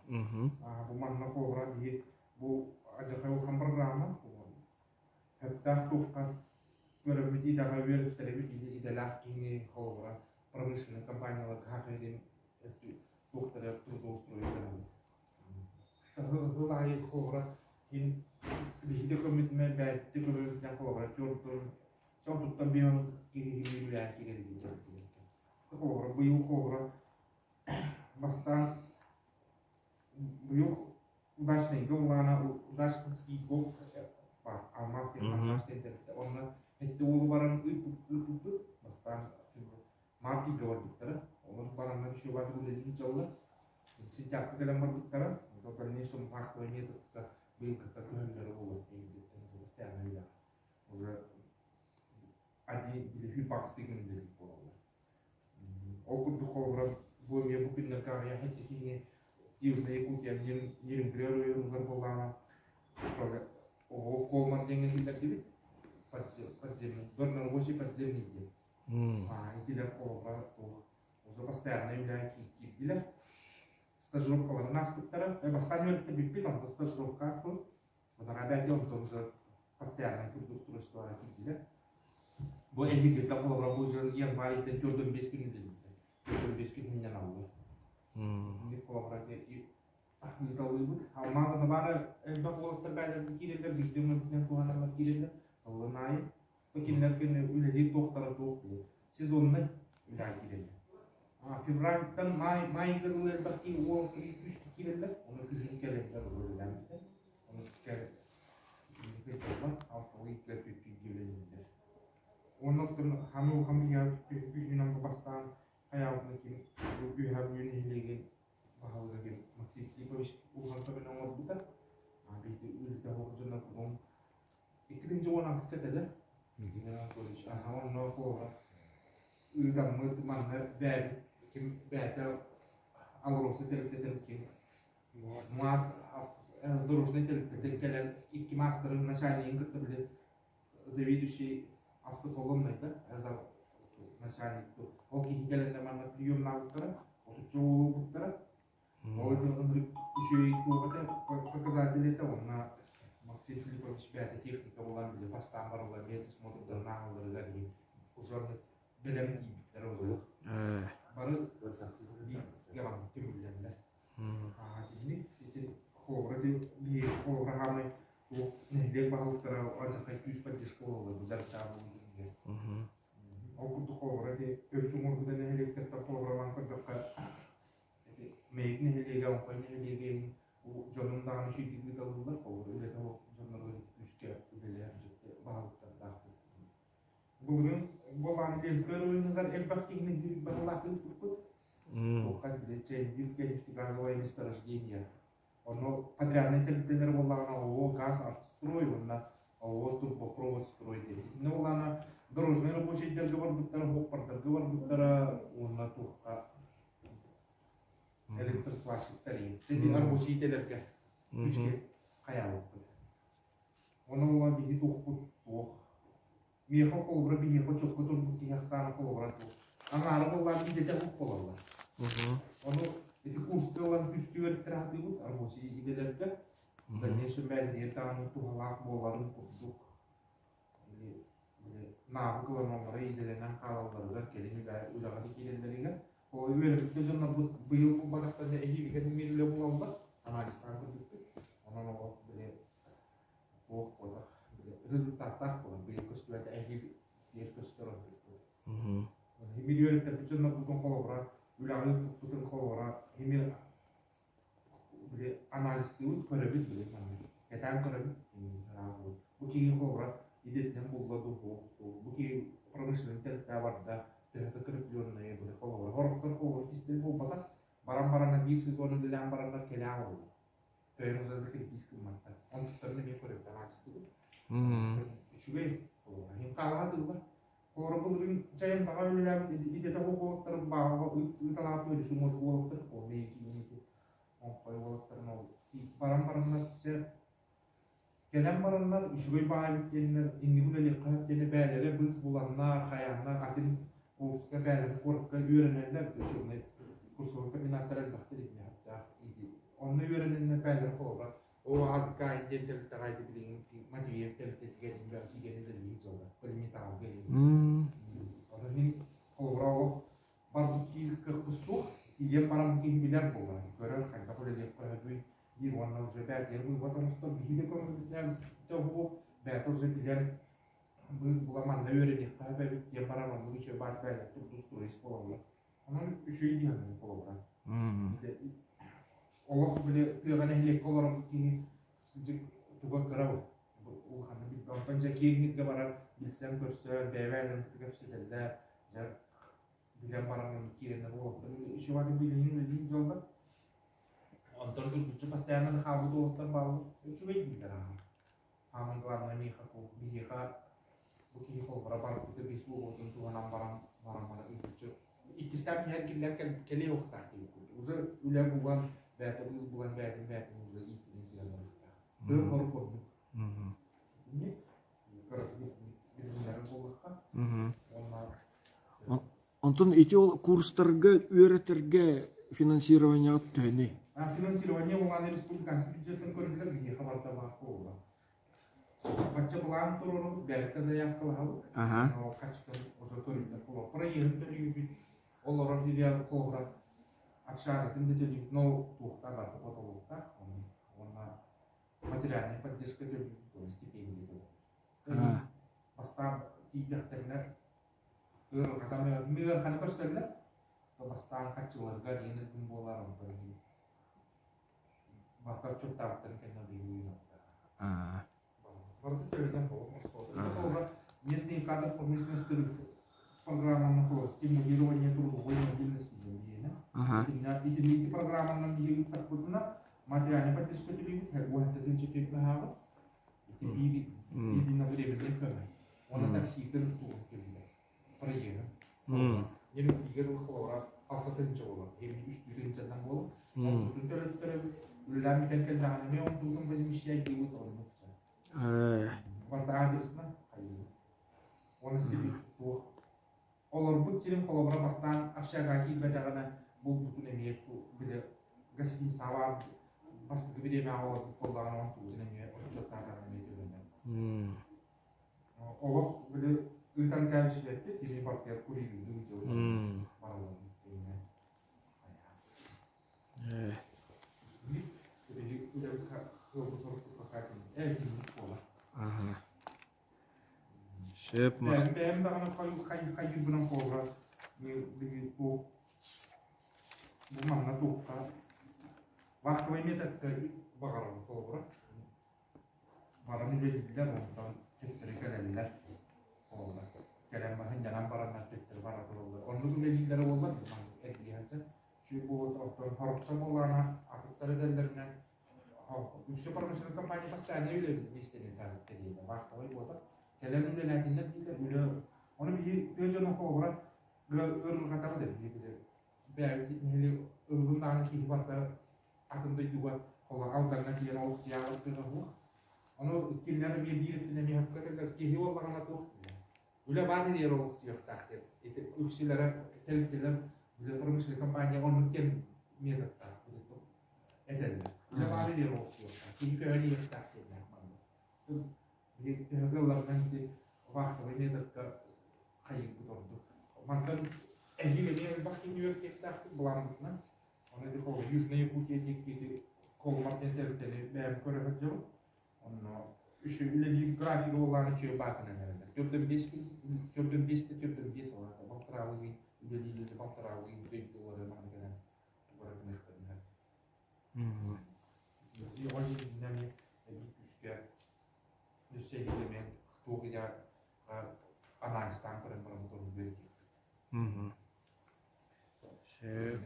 Speaker 5: Бу манна холобура биһи Бу адьырҕа улахан программа. Сөптөөх туохха көрөммүт идэҕэ үөрэттэрэбит идэлээх киһини холобура промышленнай компанияларга хаахайдын туохтары трудоустроить Сыл аайы холобура кин биһиги көмүтмэ бээтти көмүтүнэн холобура түөртөн чон туттан биһон киһи үлээн киирэрбит. Холобура быйыл холобура бастаан Быйыл удачныйга улаана удачный гол баар алмаас диэн алмаас диэн тэрилтэ. Онно эти уолу баран ыыппыппыт. Бастаан март ыйга барбыттара. Олор бараннар еще баар үлэлии дьаллар. Сентябрьга кэлэн барбыттара. В дальнейшем вахтовый методка быйыл кытта көһөллөрө буолуо постоянно үлэҕэ. Уже один или хүйпаҕыстыы күн үлэлиир буолаллар. Ол курдук холобура бу эмиэ бу күннэргэ аҕыйах эттэхиҥҥэ Южная Якутия Нерюнгри оройуонугар буоллаҕына оҕо Колман диэҥҥэ киллэрдибит подземный горнорабочий подземный диэн. Итилэр холобура уже постоянно үлэ киирдилэр. Стажировкаларын ааспыттара. Бастаан үөрэттэ бүппүт, онтон стажировка ааспыт. Опять онтон уже постоянное трудоустройство киирдилэр. Бу эһигиттэн холобура бу дьон январьтан 4-5 күн үлэлииллэр. 4-5 күн инньэн аллар. Инник холобура ыыталыыбыт. Алмаазаны баара элбэх уолаттар бээлэрин киирэллэр, биирдэ өҥөбүтүнэн туһаналлар киирэллэр. Аллан аайы. Кинилэр күнү үлэлиир туохтара туох билэр. Сезоннай үлэҕэ киирэллэр. Февральтан май майга дылы элбэх киһи уол киһи күүскэ киирэллэр. Ону күһүн кэлэллэр үлэлээн бүтэр. Ону алталыы түттүйгэ үлэлииллэр. Онно ханы улахан күүһүнэн бастаан хайаабытын ким үөһээ Бүлүү нэһилиэгин баһылыга ким Максим Филиппович улахан көмөнү оҥорбута. Биһиги үлэтэ дьоннор кутун 2018 этэ Анатольевич аха онно холобура ыытаммыт манна бэйэбит ким бэйэтэ АЛРОСА тэрилтэтин ким МУАД дорожнай тэрилтэтин кэлэн икки маастарын начальнигын кытта били заведующий автоколонной да начальник ол киһи кэлэннэр манна приемнаабыттара отучча уол ылбыттара Ол ынырык үчүгэй туох этэ показатель этэ уонна Максим Филиппович бэйэтэ техника буолан били бастаан бараллар медосмотрдарын ааһалларыгар иһин уже бэлэм тиийбиттэрэ уже бары бииргэ түмүллэллэр. Итинник ити холобура биһиги холобура хаамай туох нэһилиэк баһылыктара алдьархай күүс поддержка буолаллар бу дьарыктаах буолуу. Ол курдук холобура ити өрүс уҥуоргута нэһилиэктэртэн холобуралаан көрдөххө, ити Мэйик нэһилиэгэ, Оҥхой нэһилиэгэ дьонун даҕаны үчүгэйдик ыыталыыллар, холобура үлэтэ суох дьонноругар күүскэ үлэлэһэр дьикти баһылыктардаахпыт. Былырыын буолаан Ленскэй оройуонугар элбэх киһини баһылаах ыыппыппыт. Туохха били Чайндийское нефтегазовое месторождение. Ону подряднай тэрилтэлэр буоллаҕына ООО «Газ Артстрой» уонна ООО «Турбопровод строй» диэн. Итиннэ буоллаҕына дорожнай рабочайдарга барбыттара, суоппардарга барбыттара уонна туохха электросварщиктар иһин. Рабочий идэлэргэ күүскэ хайаабыппыт. Онон буолан биһи туохпут туох. Миэхэ холобура биһиэхэ чокко турбут киһи ахсаана холобура туох. Аҥаара буоллаан идэтэ ук буолаллар. Ону ити курска ылан күстүү үөрэттэрэ сатыыбыт рабочий идэлэргэ. В дальнейшем бэйэтигэр даҕаны туһалаах буоларын курдук наабык ылан олоро идэлэнэн хаалалларыгар кэлин үлэҕэ да киирэллэригэр ол үөрэппит да дьоннорбут быйыл булбатахтарына эһиилигэр эмиэ үлэ булаллар анализтаан көрбүппүт онон олох били туох буолар били результаттаах буолар быйыл көстүбэтэ эһиил диэр көстөр онтукпут химир үөрэттэрбит дьоннорбутун холобура үлэҕэ ыыппыппытын холобура химир били анализтыыбыт көрөбүт били маннык кэтээн көрөбүт бу киһи холобура идэтинэн булла дуу бу киһи промышленный тэрилтэ барда төһө закрепленные били холобура сорохтор холобура кистэл буолбатах баран баранна биир сезон үлэлээн бараннар кэлээн олорор төһөн уже закрепись гымматтар онтуктарын эмиэ көрөбүт анализтыыбыт үчүгэй холобура иһин хаалаха тыыллар Холобура былырыын Чайандаҕа үлэлээбит идэтэ уолаттарын бааҕа ыыталаабыт өрүс уҥуор уолаттар ол мэйикиини оҥхой уолаттарын ол баран бараннар чэ кэлэн бараннар үчүгэй баайбыт диэннэр инники үлэлиэххэ сөп диэнэ бээлэрэ быыс буланнар хайааннар атын курска бээлэрин куоракка үөрэнэллэр учебнай курсовой комбинаттар элбэхтэр итини сөптөөх онно үөрэнэннэр бээлэрэ холобура Оо, Аадыкаайын диэн тэрилтэҕэ ити билигин Матвеев тэрилтэтигэр киирэн үлэлиир дьоллор, полиметалга Ону иһин холобура олох барбыт киһи кыахпыт суох, тиийэн баран киһи билэр буолар, көрөр хайдах үлэлиэххэ сөбүй диир уонна уже бээтигэр вывод оҥостор биһи да көҥүлбүтүнэн уһуох, бэйэтэ уже билэр быыс була манна үөрэниэххэ сөп эбит диэн баран оннук үчүгэй баар бэйэлэр трудоустроись буолаллар. Онон үчүгэй дии саныыбын холобура. Олох били тыаҕа нэһилиэккэ олороммут киһи туга кыра улаханнык билбэт. Онтон дьэ киэҥ барар билсэн көрсөн, бэйэ-бэйэлэрин кытта кэпсэтэллэр, дьэ билэн баран киирэннэр уолаттар үчүгэй билиһин үлэлиир дьоллор. Онтон үргүччү постоянно да хаалбыт уолаттар бааллар. Үчүгэй дииллэр аҕам. Хааман главное миэхэ биһиэхэ бу киһи холборо барбыта биир уотун туһанан баран баран баран үргүччү иккистээн иһэр киллэр кэлиэ уохтаах диэбит курдук. Уже үлэ булан, бэйэтэ быыс булан бэйэтин бэйэтин уже ииттинэн киирэн барыахтаах. Тыын хорук курдук. Итинник билиннэрэр буоллахха. Уонна
Speaker 2: Онтон ити ол курстарга үөрэтэргэ финансированиеҕа төһөнүй?
Speaker 5: Финансирование улаан республиканский бюджеттан көрүллэр биһиэхэ барыта баар буолла. Бачча былаан туруорабыт, бэркэ заявкалаһабыт. Ол хаччытын уже көрүллэр буолар. Проеһын төлүүбүт, олорор филиал холобура общагатын да төлүүбүт, но туохтаах барыта потолоктаах. Уонна материальная поддержка төлүүбүт, стипендия төлүүбүт. Бастаан тиийдэхтэринэ Ыарырҕатан ыараханы көрсөллөр. Бастаан хаччыларга диэн күн буолар онтон иһин барыта отчуттаабыттарын кэннэ быйыл Барыта төлөтөн буолар. Местный кадр промышленности программаны стимулирование трудовой мобильности диэн Итиннэ ити программанан биһиги ыыттахпытына материальная поддержка төлүүбүт, уһаттатын чөтүөк Ити биир единовременный көмө. Уонна таксиитын тугун төлүүлэр. Проеһын. Нерюнгригэ холобура 6 тыһыынча буолар. Эми 3 тыһыынчанан буолар. Онтутун төлөттөрөбүт. Үлэлээн бүтэн кэллэҕинэ эмиэ онтуутун возмещай диибит оннук. Барыта адресно хайыы. Уонна стиль туох Олорбут сирин холобура бастаан общага киирбэтэҕинэ булбутун эмиэ били гостиницаҕа бастакы бириэмэҕэ олорбут буоллаҕына онтубутун эмиэ отчуоттаатаҕына эмиэ төлөнөр. Олох били ыытан кээбисибэппит, кини бартыгар курилииды ыытыллар бараллар диэнэ.
Speaker 2: Сөп
Speaker 5: Бэйэм бэйэм даҕаны хайыырбынан холобура бу бу манна туохха вахтовай методка баҕарабын холобура баран үлэлииллэр онтон төттөрү кэлэллэр холобура кэлэн сынньанан бараннар төттөрү бара тураллар оннук үлэлииллэрэ буоллар эргийэ сылдьан үчүгэй буолуо оттон сорохтор буоллаҕына атыттар этэллэринэн үксэ промышленнай компания постоянно үлэлиир миэстэлэрин тэрийэллэр вахтовай буолар кэлэн үлэлээтиннэр дииллэр үлэ ону биһи тыа дьоно холобура ыарырҕатар да биһи били бэйэбит нэһилиэк ыллын даҕаны киһи барыта атын дойдуга холобура Алдаҥҥа тиийэн олохсуйаабыт тыаҕа суох ону кинилэр эмиэ биир өттүнэн эмиэ хакка этэллэр киһи буоллаҕына туох үлэ баар ириэр олохсуйуохтаах диэн ити үксүлэрэ тэрилтэлэр били промышленнай компания оннук диэн методтаах этэллэр үлэ баар ириэр олохсуйуохтаах киһи көһөн иһиэхтээх диэннээх манна биһиги төһө кыалларынан ити вахтовый методка хайыырбыт ордук мантан эһиил эмиэ элбэх киһини үөрэтиэхтээхпит былааммытынан ону ити Южная Якутия диэки ити Колмар диэн тэрилтэни бэйэм көрө сылдьабын Онно үчүгэй үлэлиир графига буоллаҕына үчүгэй баатынан эрэллэр. Төрдөн биэс күн, төрдөн биэстэ төрдөн биэс алаата балтараалыы үлэлииллэр балтараалыы дойдулары маҕан кэлэн тугара гыныахтарын сөп. Оҕо дьиҥинэн эбии күүскэ өссө эһиил эмиэ туох идэ анализтаан көрөн баран бутуругу үөрэтиэхпит.
Speaker 2: Сөп.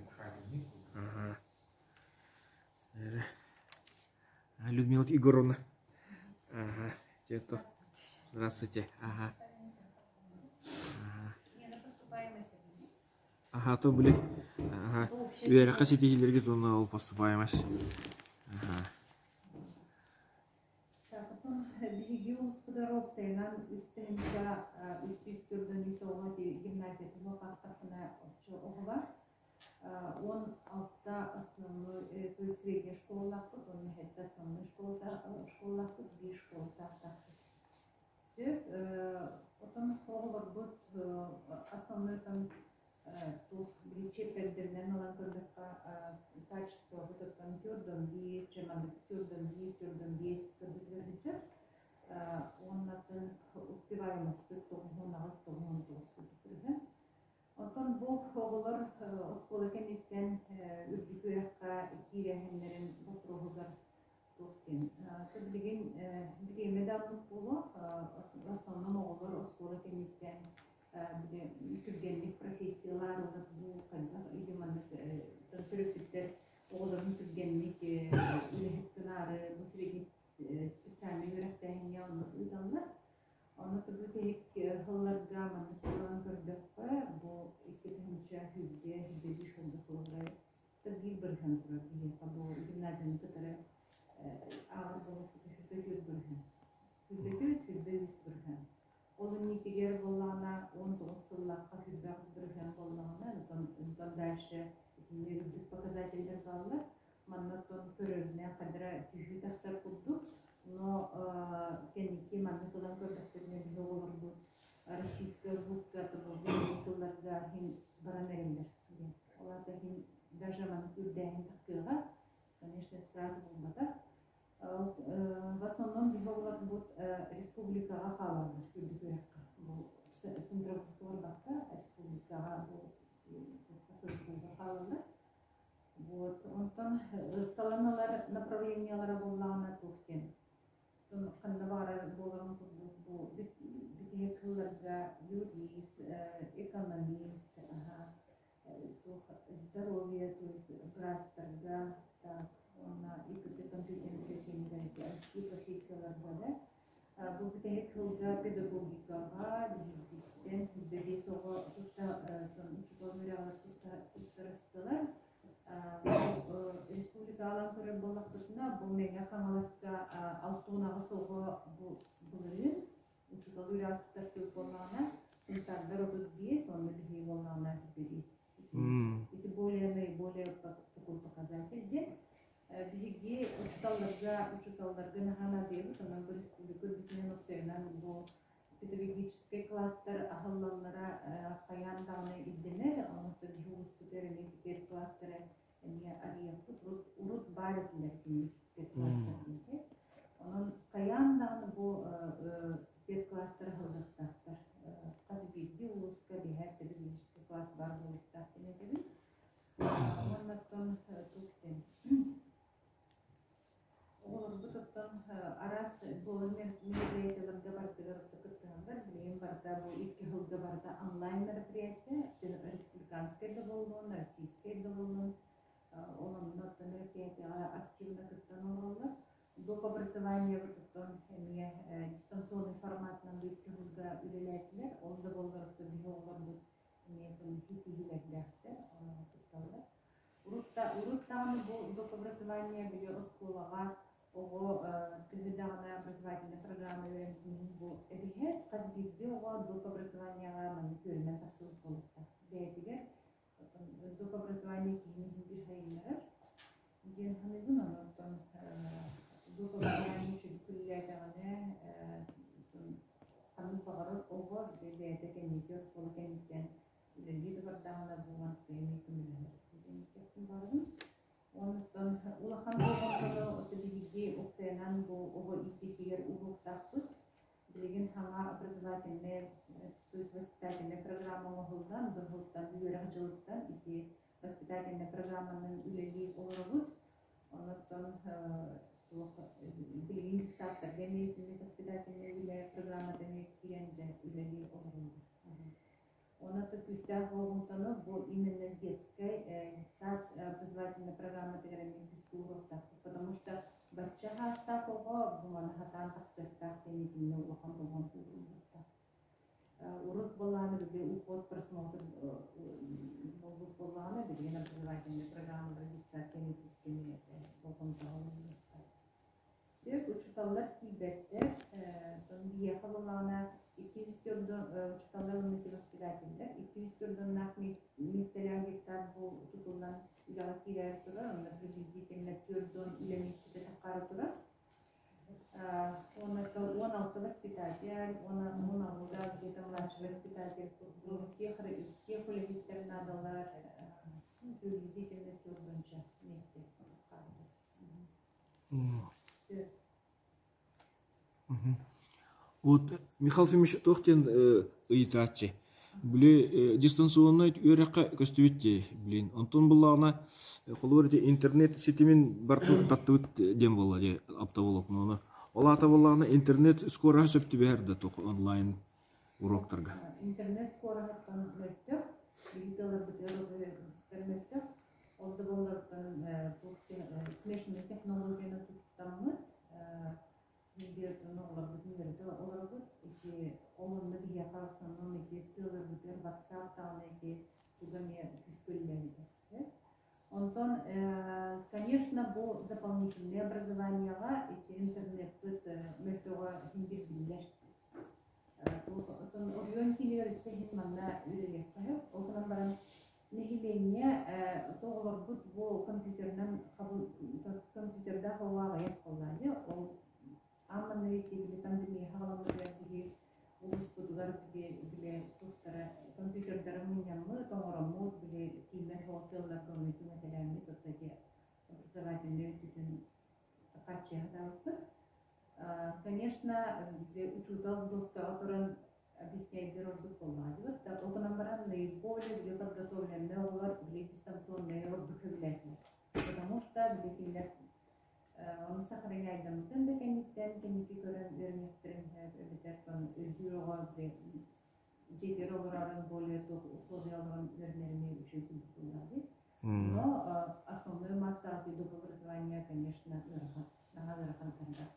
Speaker 2: Людмила Егоровна. Ага, те-то. Здравствуйте. Ага. Ага. Ага, то были. Ага. Үөрэххэ ситиһиилэргит уонна ол поступаемость. Ага.
Speaker 6: Биһиги улууспутугар уопсайынан үс тыһыынча үс сүүс төрдүн үс оҕо гимназиятын уопаттахпына оччо оҕолор. 16 основной, то есть средняя школалаахпыт уонна сэттэ основной школалаахпыт, биир школатаахтаахпыт. Сөп. Отон оҕолорбут основной там туох чиэппэрдэринэн ылан көрдөххө качествобыт оттон төрдөн биир, чемодан төрдөн биир, төрдөн биэс көрдөрбүттэр. Уоннатын успеваемостьпыт 98 99 курдук. Оттон бу оҕолор оскуола кэнниттэн үрдүк үөрэххэ киирээһиннэрин боппуруоһугар туох диэн билигин бириэмэ да оннук буолуо. В основном оҕолор оскуола кэнниттэн түргэнник профессиялаан ылар бу хайдах или маннык төрөппүттэр оҕолорун түргэнник үлэһит гынаары бу средний специальнай үөрэхтээһиҥҥэ оннук ыыталлар. Ону бүтэһик сылларга маннык ылан көрдөххө, бу 2 сүүрбэ сүүрбэ биир сылга холобура биир бырыһыан турар биһиэхэ бу гимназияны кытары ааҕар буолуохпут 24 бырыһыан. 24, 23 бырыһыан. Ол инникигэр буоллаҕына 19 сыллаахха 28 бырыһыан буоллаҕына, онтон дальше итиннэ үрдүк показателлэр бааллар. Манна оттон көрөрүнэн хадара түһүү тахсар курдук. Но кэнники маннык ылан көрдөхпүтүнэ биһи оҕолорбут российскай вузка сылларга иһин баран эрэллэр диэн. Ол аата иһин даже маннык үрдээһин тахсыаҕа, конечно, сразу буолбатах. В основном биһи оҕолорбут республикаҕа хаалаллар үрдүк үөрэххэ. Бу центровузка барбакка республикаҕа бу сылдьыылга хаалаллар. Вот, онтон ырталаналар направлениелара буоллаҕына туох диэн ханна баҕарар буоларын курдук бу бүтэһик сылларга юрист, экономист, туох здоровье, то есть быраастарга так уонна ИКТ компетенция киинигэр IT профессияларга да бу бүтэһик сылга педагогикаҕа биһигиттэн 25 оҕо тутта учуутал үөрэҕэр туттарыстылар. Республикалаан көрөр буоллахпытына, бу Мэҥэ Хаҥаласка 68 оҕо бу былырыын учуутал үөрэҕэр туттарсыбыт буоллаҕына, Сунтаардар 35, онно биһиги буоллаҕына 35. Ити более наиболее такой показатель диэн. Биһиги учууталларга учууталларга наһаа наадыйабыт, онон бу республика үрдүнэн уопсайынан бу педагогическай класстар аһыллаллара хайаан даҕаны ирдэнэр. Онон биһи улууспутугар эмиэ педкласстары эмиэ арыйыахпыт. Урут, урут баар этилэр кинилэр педкласстар. Онон хайаан даҕаны бу педкласстар аһыллыахтаахтар. бу икки сылга барыта онлайн мероприятие, республиканскай да буоллун, российскай да буоллун, ол онно оттон мероприятиеҕа активно кыттан олороллор. Доп образованиебытыттан эмиэ дистанционный форматынан бу икки сылга үлэлээтилэр. Ол да буоллар оттон биһи оҕолорбут эмиэ ситиһиилэрдээхтэр, кытталлар. Урут да урут даҕаны бу доп образование били оскуолаҕа оҕо төһө даҕаны образовательнай программа үөрэммитин бу эбиһэр хас биирдии оҕо доп образованиеҕа маннык үөрэнэн тахсыбыт буолуохтаах. Бэйэтигэр доп образование киһини иһин биир сайыннарар диэн саныыбын. Онон доп образование үчүгэй үлэлээтэҕинэ ханнык баҕарар оҕо бэйэтэ кэнники оскуола кэнниттэн үлэлии да бардаҕына бу маннык эмиэ көмөлөһөр диэн этиэхпин баҕарабын. Онтон улахан болҕомтону биһиги УКСН-нан бу оҕо иитиитигэр ууруохтаахпыт. Билигин саҥа образовательнай, то есть воспитательнай программа оҥоһуллан, быһылтан үөрэх дьылыттан ити воспитательнай программанан үлэлии олоробут. Онтон туох билигин детсадтарга эмиэ итинник воспитательнай үлэ программата эмиэ киирэн дьэ үлэлии олороллор. Онон күүстээх болҕомтону бу именно детскай детсад образовательнай программатыгар эмиэ күүскэ ууруохтаахпыт, потому что бачча саастаах оҕо бу маны сатаан тахсыахтаах диэн итиннэ улахан болҕомто ууруллуохтаах. Урут буоллаҕына биһиги уход просмотр буолбут буоллаҕына билигин образовательнай программалар детсад кэнники болҕомтоҕо ылыллыахтаах. Сөп, учууталлар тиийбэттэр. Биһиэхэ буоллаҕына иккис төрдүн учууталлар уонна воспитателлэр иккис төрдүннээх миэстэлээх детсад бу тутуллан үлэҕэ киирээри турар. Онно приблизительно 40 үлэ миэстэтэ таххаары турар. Уонна 16 воспитатель, 16 где-то младший воспитатель курдук тех, тех үлэһиттэр наадалар приблизительно төрдүнчэ миэстэ
Speaker 2: Вот Михаил Ефимович туох диэн ыйытааччы. Били дистанционнай үөрэххэ көстүбүт дии, блин. Онтон буллаҕына холобур ити интернет ситимин барытын таттыбыт диэн буолла дии оптоволокнону. Ол аата буоллаҕына интернет скороһа сөп түбэһэр да туох онлайн уроктарга.
Speaker 6: Интернет скороһыттан мөлтөх, биһиги тылларбытыгар мөлтөх. Ол да буоллартан смешанный технологияны туттаммыт, оҕолорбутун үөрэтэ олоробут. Ити ол онно биһиэхэ в основном ити тыаларбытыгар WhatsApp даҕаны ити туга эмиэ күүскэ үлэлээбитэ. Онтон, конечно, бу дополнительное образованиеҕа ити интернеппыт мөлтөҕө иһин биллэр. Оттон оройуон киинигэр өссө иһин манна үлэлиэххэ сөп. Ол гынан баран Нэһилиэнньэ оҕолорбут бу компьютерынан компьютердаах оҕо аҕыйах буоллаҕа ол аан маҥнай били пандемия саҕаламмытыгар биһи улууспутугар били били туохтара компьютердары мунньаммыт, оҥороммут, били тииммэт соҕус ыалларга ону түҥэтэлээммит оттон ити образовательнай өттүтүн хааччыйа сатаабыппыт. Конечно, учуутал доскаҕа туран объясняйдыыр ордук буоллаҕа да ол гынан баран наиболее били подготовленные оҕолор били дистанционные ордук сөбүлээтилэр. Потому что били кинилэр ону сохраняйдаммытын да кэнниттэн кэнники көрөн үөрэниэхтэрин сөп эбэтэр өйдүүр оҕо били дьиэтигэр олорорун более туох условия олорон үөрэнэрини үчүгэй курдук буоллаҕа дии. Но основной масса доп образования, конечно, ыарахан, наһаа ыарахан тардар.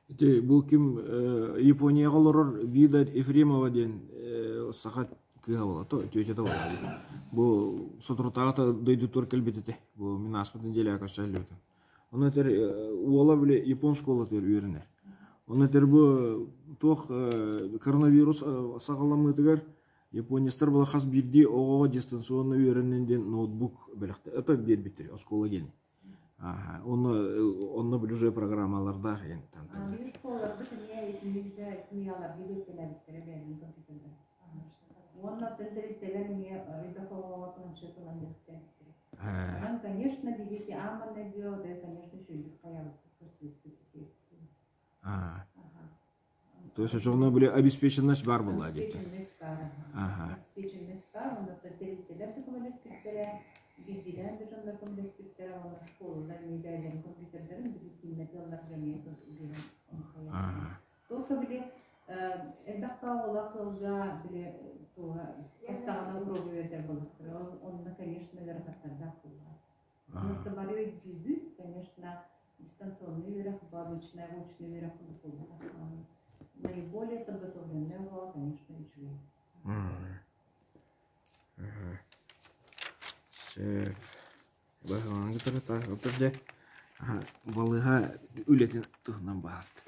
Speaker 2: Ити бу ким Японияҕа олорор Вида Ефремова диэн саха кыыһа буола, тетята буола. Бу соторутааҕыта дойдутугар кэлбит этэ. Бу мин ааспыт неделяҕа көрсөһүллүбүтүм. Ону этэр уола били япон школатыгар үөрэнэр. Ону этэр бу туох коронавирус саҕаламмытыгар японецтар була хас биирдии оҕоҕо дистанционно үөрэнин диэн ноутбук бэлэхтэ это биэрбиттэр оскуола диэни. Онно онно уже программалардаах диэн
Speaker 6: Биир школаларбыт эмиэ итинник дьэ семьяларга биэртэлээбиттэрэ бэйэлэрин компьютердара. Уонна оттон тэрилтэлэр эмиэ элбэх оҕоҕо планшет ылан бэлэхтээбиттэрэ. Онон, конечно, биһиги аан маҥнайгы да, конечно, үчүгэйдик хайаабыппыт, көрсүбүппүт ити.
Speaker 2: То есть очоҕуна били обеспеченность баар буолла диэтэ.
Speaker 6: Обеспеченность баар.
Speaker 2: Аха.
Speaker 6: Обеспеченность баар, онно тэрилтэлэр да көмөлөспүттэрэ, биирдиилээн да дьоннор көмөлөспүттэрэ, уонна школалар эмиэ бэйэлэрин компьютердарын били тииммэт ыалларга эмиэ биэрэн
Speaker 2: Аха.
Speaker 6: Только били Элбэх оҕолоох ыалга били туоһа астаҕына уруогу үөрэтэр буоллахтара. Онно, конечно, ыарахаттардаах буоллаҕа. Онно бары өйдүүбүт, конечно, дистанционный үөрэх, обычная очный үөрэх курдук буолбатах. Наиболее подготовленный оҕо, конечно, үчүгэй.
Speaker 2: Сөп. Баһылаан балыыһа үлэтин туһунан баһаста.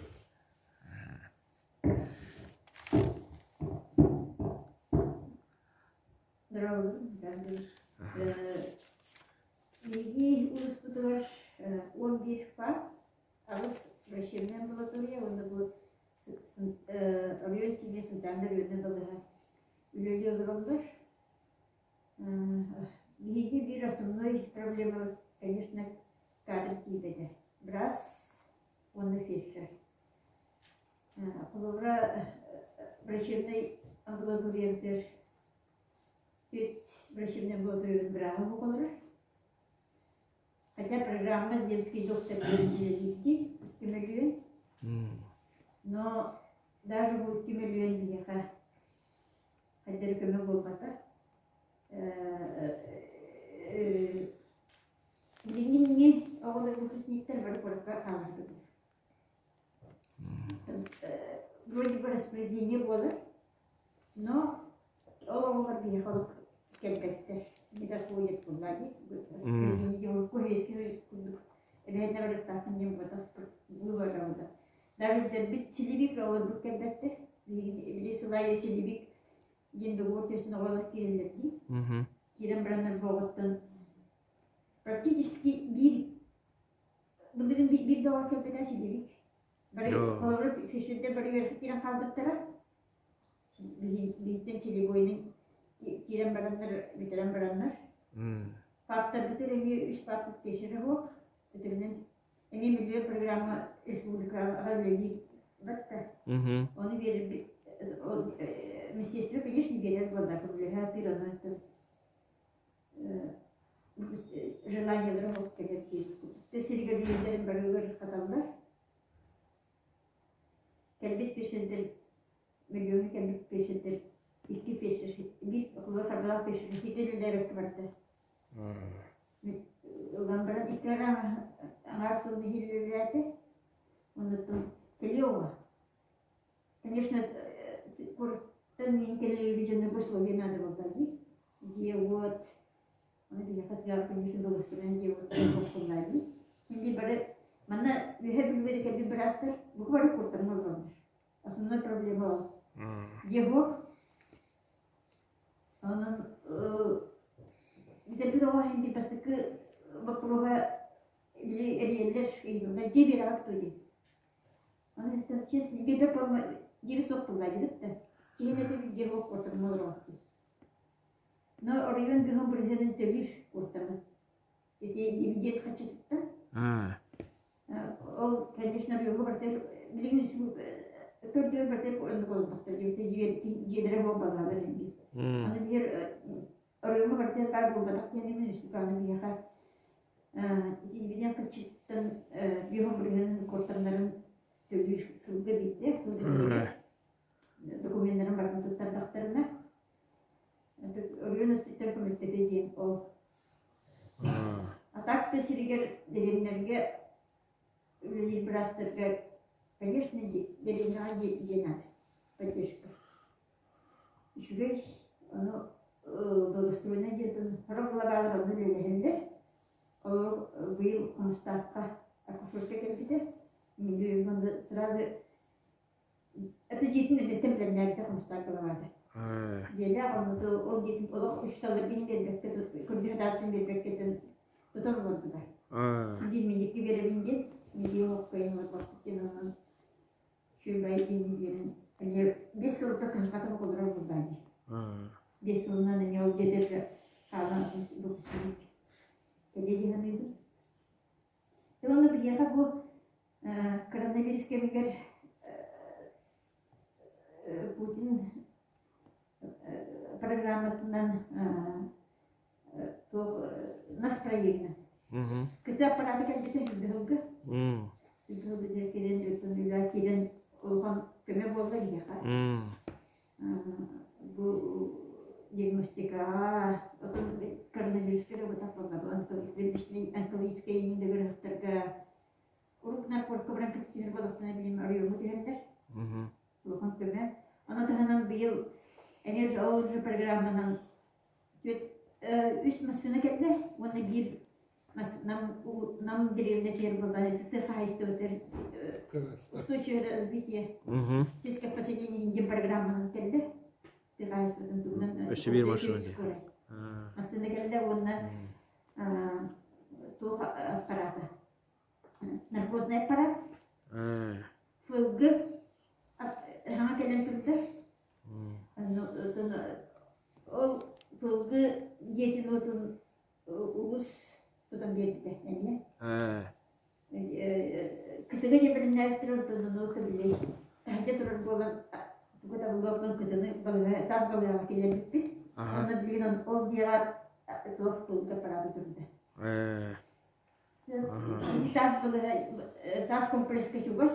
Speaker 7: Биһиги улууспутугар 15 факт, аҕыс врачебнай амбулатория уонна бу оройуон киинэ Сунтаардар үөрэнэр балыыһа үлэлии олороллор. Биһиги биир основной проблемабыт, конечно, кадр тиийбэтэ. Быраас уонна фельдшер. Холобура, врачебнай амбулаториябытыгар Пет врачебнай амбулаториябыт бырааһа оҕолоро. Хотя программа «Земский доктор» үлэлиирдии көмөлүөн. Но даже бу көмөлүөн биһиэхэ хайдары көмө буолбата. Билиҥҥи оҕолор выпускниктар бары куоракка хаалбыттар. Вроде бы распределение буолар, но ол оҕолор биһиэхэ олох кэлбэттэр. Не доходят буолла дии. Распределение курдук курдук эбэһээт барыктаахпын диэн буотах выбора Даже бүтэрбит силибик оҕолорбут кэлбэттэр. Били сылайа силибик диэн договор түһсэн оҕолор киирэллэр дии. Киирэн бараннар бу оҕоттон практически биир Былырыын биир доҕор кэлбитэ сидибит. Бары холобура фельдшердэр бары үөрэххэ киирэн хаалбыттара. Биһиттэн селебойнун киирэн бараннар, бүтэрэн бараннар. Пааптарбытыгар эмиэ үс пааппыт фельдшерэ суох. Өтөрүнэн эмиэ миллион программа республикаҕа үлэлии батта. Ону биэрэрбит министерство, конечно, биэрэр буолла, көмөлөһө пир ону желаниелара суох кэлэр тиэ сиригэр үлэлэрин барыгар хаталлар. Кэлбит пешердер миллиону кэлбит пешердер икки пешер биир около харбалаах пешер хитер үлэлээбэккэ барда. Ылан баран икки аҥаар сыл нэһиилэ Оннуттан кэлиэ оҕо. Конечно, куораттан мин кэлиэби дьоно условия надо было дии. Дьиэ-уот, ону биһиэхэ тыаҕа, конечно, благоустроен дьиэ-уот буолла дии. Мин бары манна үөһэ Бүлүүгэ кэлбит быраастар бука бары куортамҥа олороллор. Основной проблема ол. Дьиэ-уот. Онон бүтэрбит оҕо иһин биир бастакы боппуруоһа били эрийэллэр, ыйыталлар, дьиэ биэрэҕит дуо диэн. Аны честно, биирдэ диэри суох буолла да. Киһин этэ дьиэ суох куортамҥа олороҕут дии. Но оройуон быһын бырыһыанын төлүүр куортамы. Ити дивиденд хаччытыттан. Ол, конечно, оройуоҥҥа барыта билигин көрдөөр барыта оннук олордохтор. Дьиэлэрэ буол балаалар инди. Аны биир оройуоҥҥа барыта баар буолбатах диэн эмин республиканы биһиэхэ Итиибинэн кырчыттан биэһон бырыһыанын куортамнарын төлүүр сылга биирдэ, сылга биирдэ докуменнарын барытын туттардахтарына оройуон өттүттэн көмөлтөтө диэн ол. А так тыа сиригэр дэриэбинэлэргэ үлэлиир быраастарга, конечно, дэриэбинэҕэ диэн наада поддержка. Үчүгэй, ону благоустроенай диэтин сорох глобалар онно үлэлэһэллэр. Олор быйыл Хомустаахха акушерка кэлбитэ. Мин сразу это дьиэтин эрдэттэн бэлэмнээбитэ Хомустаах главата. Дьиэлээх оннуту ол дьиэтин олох учууталларгын биэрбэккэ көрдүһэтаатын биэрбэккэ тутан олордулар. Син миникки биэрэбин диэн, миги оһох кыайан олорбоппут диэн онон Үчүгэй диэн эмиэ биэс сылта кыһалҕата олорор буоллаа дии. Биэс сылынан эмиэ ол дьиэтэ хаалан выпускник. Кэлиэ дии саныыбын. Уонна биһиэхэ бу коронавирус кэмигэр Путин программатынан туох настроение. Кытыы аппарата кэлбитэ үрдүһүлгэ. Үрдүһүлгэ киирэн, үлэ киирэн улахан көмө буолла биһиэхэ. Бу диагностикаҕа, отон коронавируска эрэ бытах буолла, онкологическай иҥдэгэр урут наркотика баран кэпсэтиһэр буоллахтарына билим оройуоҥҥа түһэллэр. Улахан көмө. Ону таһынан быйыл эмиэ ол же программанан үс массыына кэллэ уонна биир нам нам дэриэбинэтигэр буолла тыа хаһаайыстыбатыгар устойчивое развитие сельское поселение диэн программанан кэллэ. Тыа хаһаайыстыбатын туһунан
Speaker 2: Өссө биир массыына
Speaker 7: массыына кэллэ уонна туох аппарата наркозный аппарат флг хаҥа кэлэн турда ол флг дьиэтин уотун улус тутан биэрбитэ эмиэ кытыга диэн бэлэмнээбиттэр онтон ону били таһырдьа турар буолан тугу табыллыбаппын кытыны балыыһа таас балыыһаҕа киллэрбиппит онно билигин ол дьиэҕэ туох флг аппарата турда Таас балыыһа таас комплекска чугас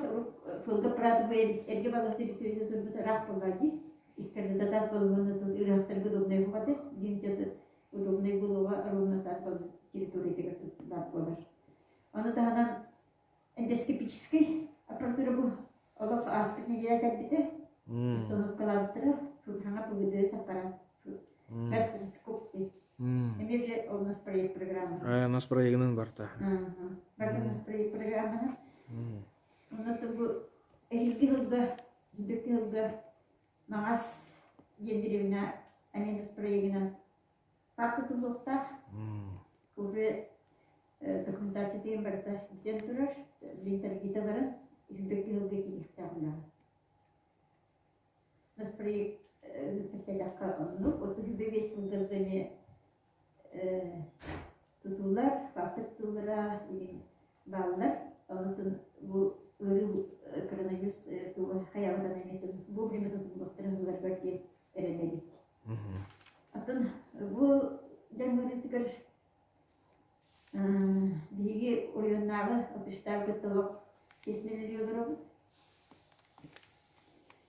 Speaker 7: флг аппараты эргэ балыыһа территорията турбут ыраах буолла дии. Иккэрдэ таас балыыһаны ыраахтарга удобнай буолбата. Диэн удобнай буолуоҕа ровно таас балыыһа территориятыгар баар буолар. Ону таһынан эндоскопическай аппаратура бу олох ааспыт нэдиэлэ кэлбитэ. Установкалаабыттара хаҥа ПГДС аппарат гастроскоп Эмиэ же ол нас проект программа.
Speaker 2: Нас проегынан барта.
Speaker 7: Барта нас проект программаны. Онно бу эһиги сылга, бүккү сылга Маҥас диэн дэриэбинэ эмиэ нас проегынан папка тутулуохтаах. Уже документация деген барыта бүтэн турар. Линтаргита баран, бүккү сылга киириэхтээх үлэҕэ. Нас проект кэпсээтэххэ оннук. 35 сылларга эмиэ тутуулар, фактор тутуулара бааллар. Онтон бу ыарыы коронавирус хайаҕынан эмиэ вовремя тутуллуохтарын ыларбар диэн эрэнэбит. Оттон бу дьаҥ ыарыытыгар биһиги оройуоннааҕы опиштаабы кытта олох тесно үлэлии олоробут.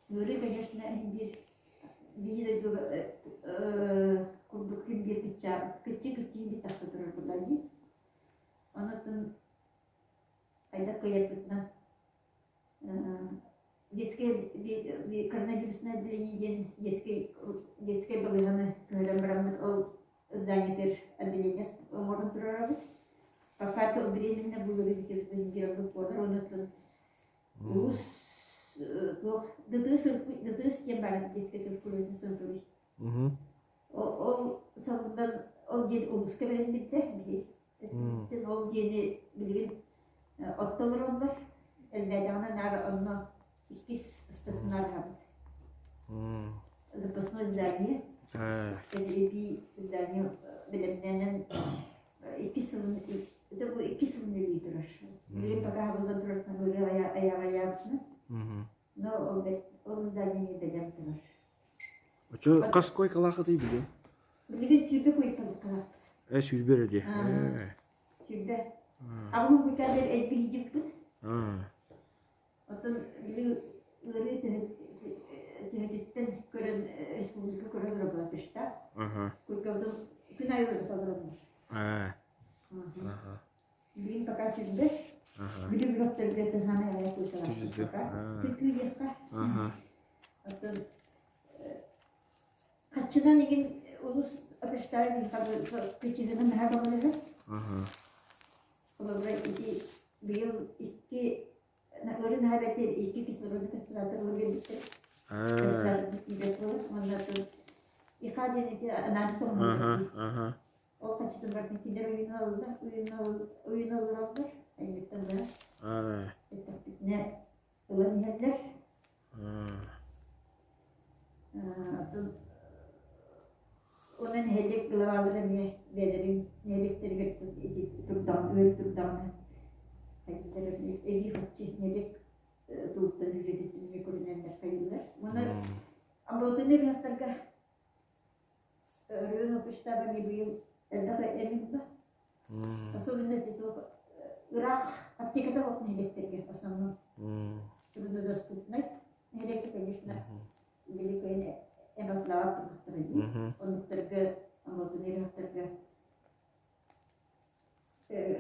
Speaker 7: Ыарыы, конечно, биир биир дойду курдук күн биир кыччыы-кыччыы биир тахса турар буолла дии. Онон хайдах кыайарбытынан детское коронавирусное отделение диэн детский детскай балыыһаны көһөрөн бараммыт ол зданиетыгар отделение оҥорон турарабыт. Пока то временно было бүтүрбут буолар онон Улус туох ДТС ДТС диэн баар детскай туберкулезный санаторий. Ол сабыллан ол диэн улууска бэриллибитэ биһи. Ол диэни билигин оттолороллор. Элбээтэҕинэ наар онно иккис стационар аһабыт. Запасной здание. Эбии здание бэлэмнэнэн иккис сылын Это бу иккис сылын үлэлии турар. Билигин пока хабыллан турар айаҕайаабытына. Но ол ол здание бэлэм турар.
Speaker 2: Очо хас койкалаахытый билигин?
Speaker 7: Билигин 20 койкалаахпыт.
Speaker 2: 20 эрэ дии.
Speaker 7: 20. Аҕым куйкаадыр элбиһидьиппит. Оттон били ыарыы төһөтүттэн көрөн республика көрөн работаштаах. Куйкабытын күн аайы олоробут. Билин пока сүрбэ. Били бөлөхтөргө тыһааны аайы куйкалаахпыт пока. Күтүү диэххэ. Оттон хаччынан игин улус опрештаев кычыгынан наһаа көмөлөһөр. Олорго ити быйыл икки Ыары наһаа бэртэр икки кислороды кислородтар ылан биэрбиттэр. Кислород буолар. Уонна ИХА диэн ити анаан соһуммут. Ол хаччытын бартын кинилэр уйун алаллар, уйун олороллор. Аймыттан бара. Эттэхпитинэ ылан иһэллэр. Оттон Онон нэһилиэк главалара эмиэ бэйэлэрин нэһилиэктэригэр ити турдаҕына, үөр турдаҕына хайдах эбии харчы нэһилиэк тылыттан бюджетиттэн эмиэ көрүнэннэр хайыыллар. Уонна амбулаторнай ыарыһахтарга район штаба эмиэ быйыл элбэх эми булла. Особенно ити туох ыраах аптеката суох нэһилиэктэргэ в основном труднодоступность. Нэһилиэккэ, конечно, били эмотлаах турбуттара дии. Оннуктарга, амбулатория ыарыһахтарга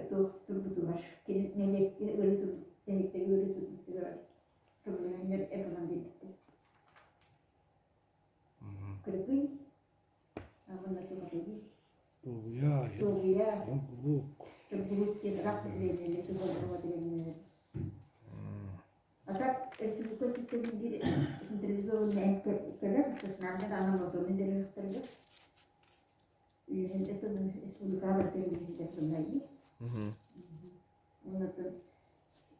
Speaker 7: туох турбутугар, кини нэһилиэккэ ыарыы нэһилиэктэргэ ыарыы турбутугар көмөлөһөннөр эмэлэн биэрбиттэр. Кыргый, уонна туох
Speaker 1: Тугуйа,
Speaker 7: Тугуйа,
Speaker 1: Тургулук.
Speaker 7: Тургулук диэн ыраах дэриэбинэлэр, тугуйа дэриэбинэлэр. А так республика өттүттэн биир централизованный эмп кэлэр, стационарный даҕаны амбулаторнай дьарыктарга. Үөһэнтэ республикаҕа барыта үөһэнтэ тыллайдыы. Уонна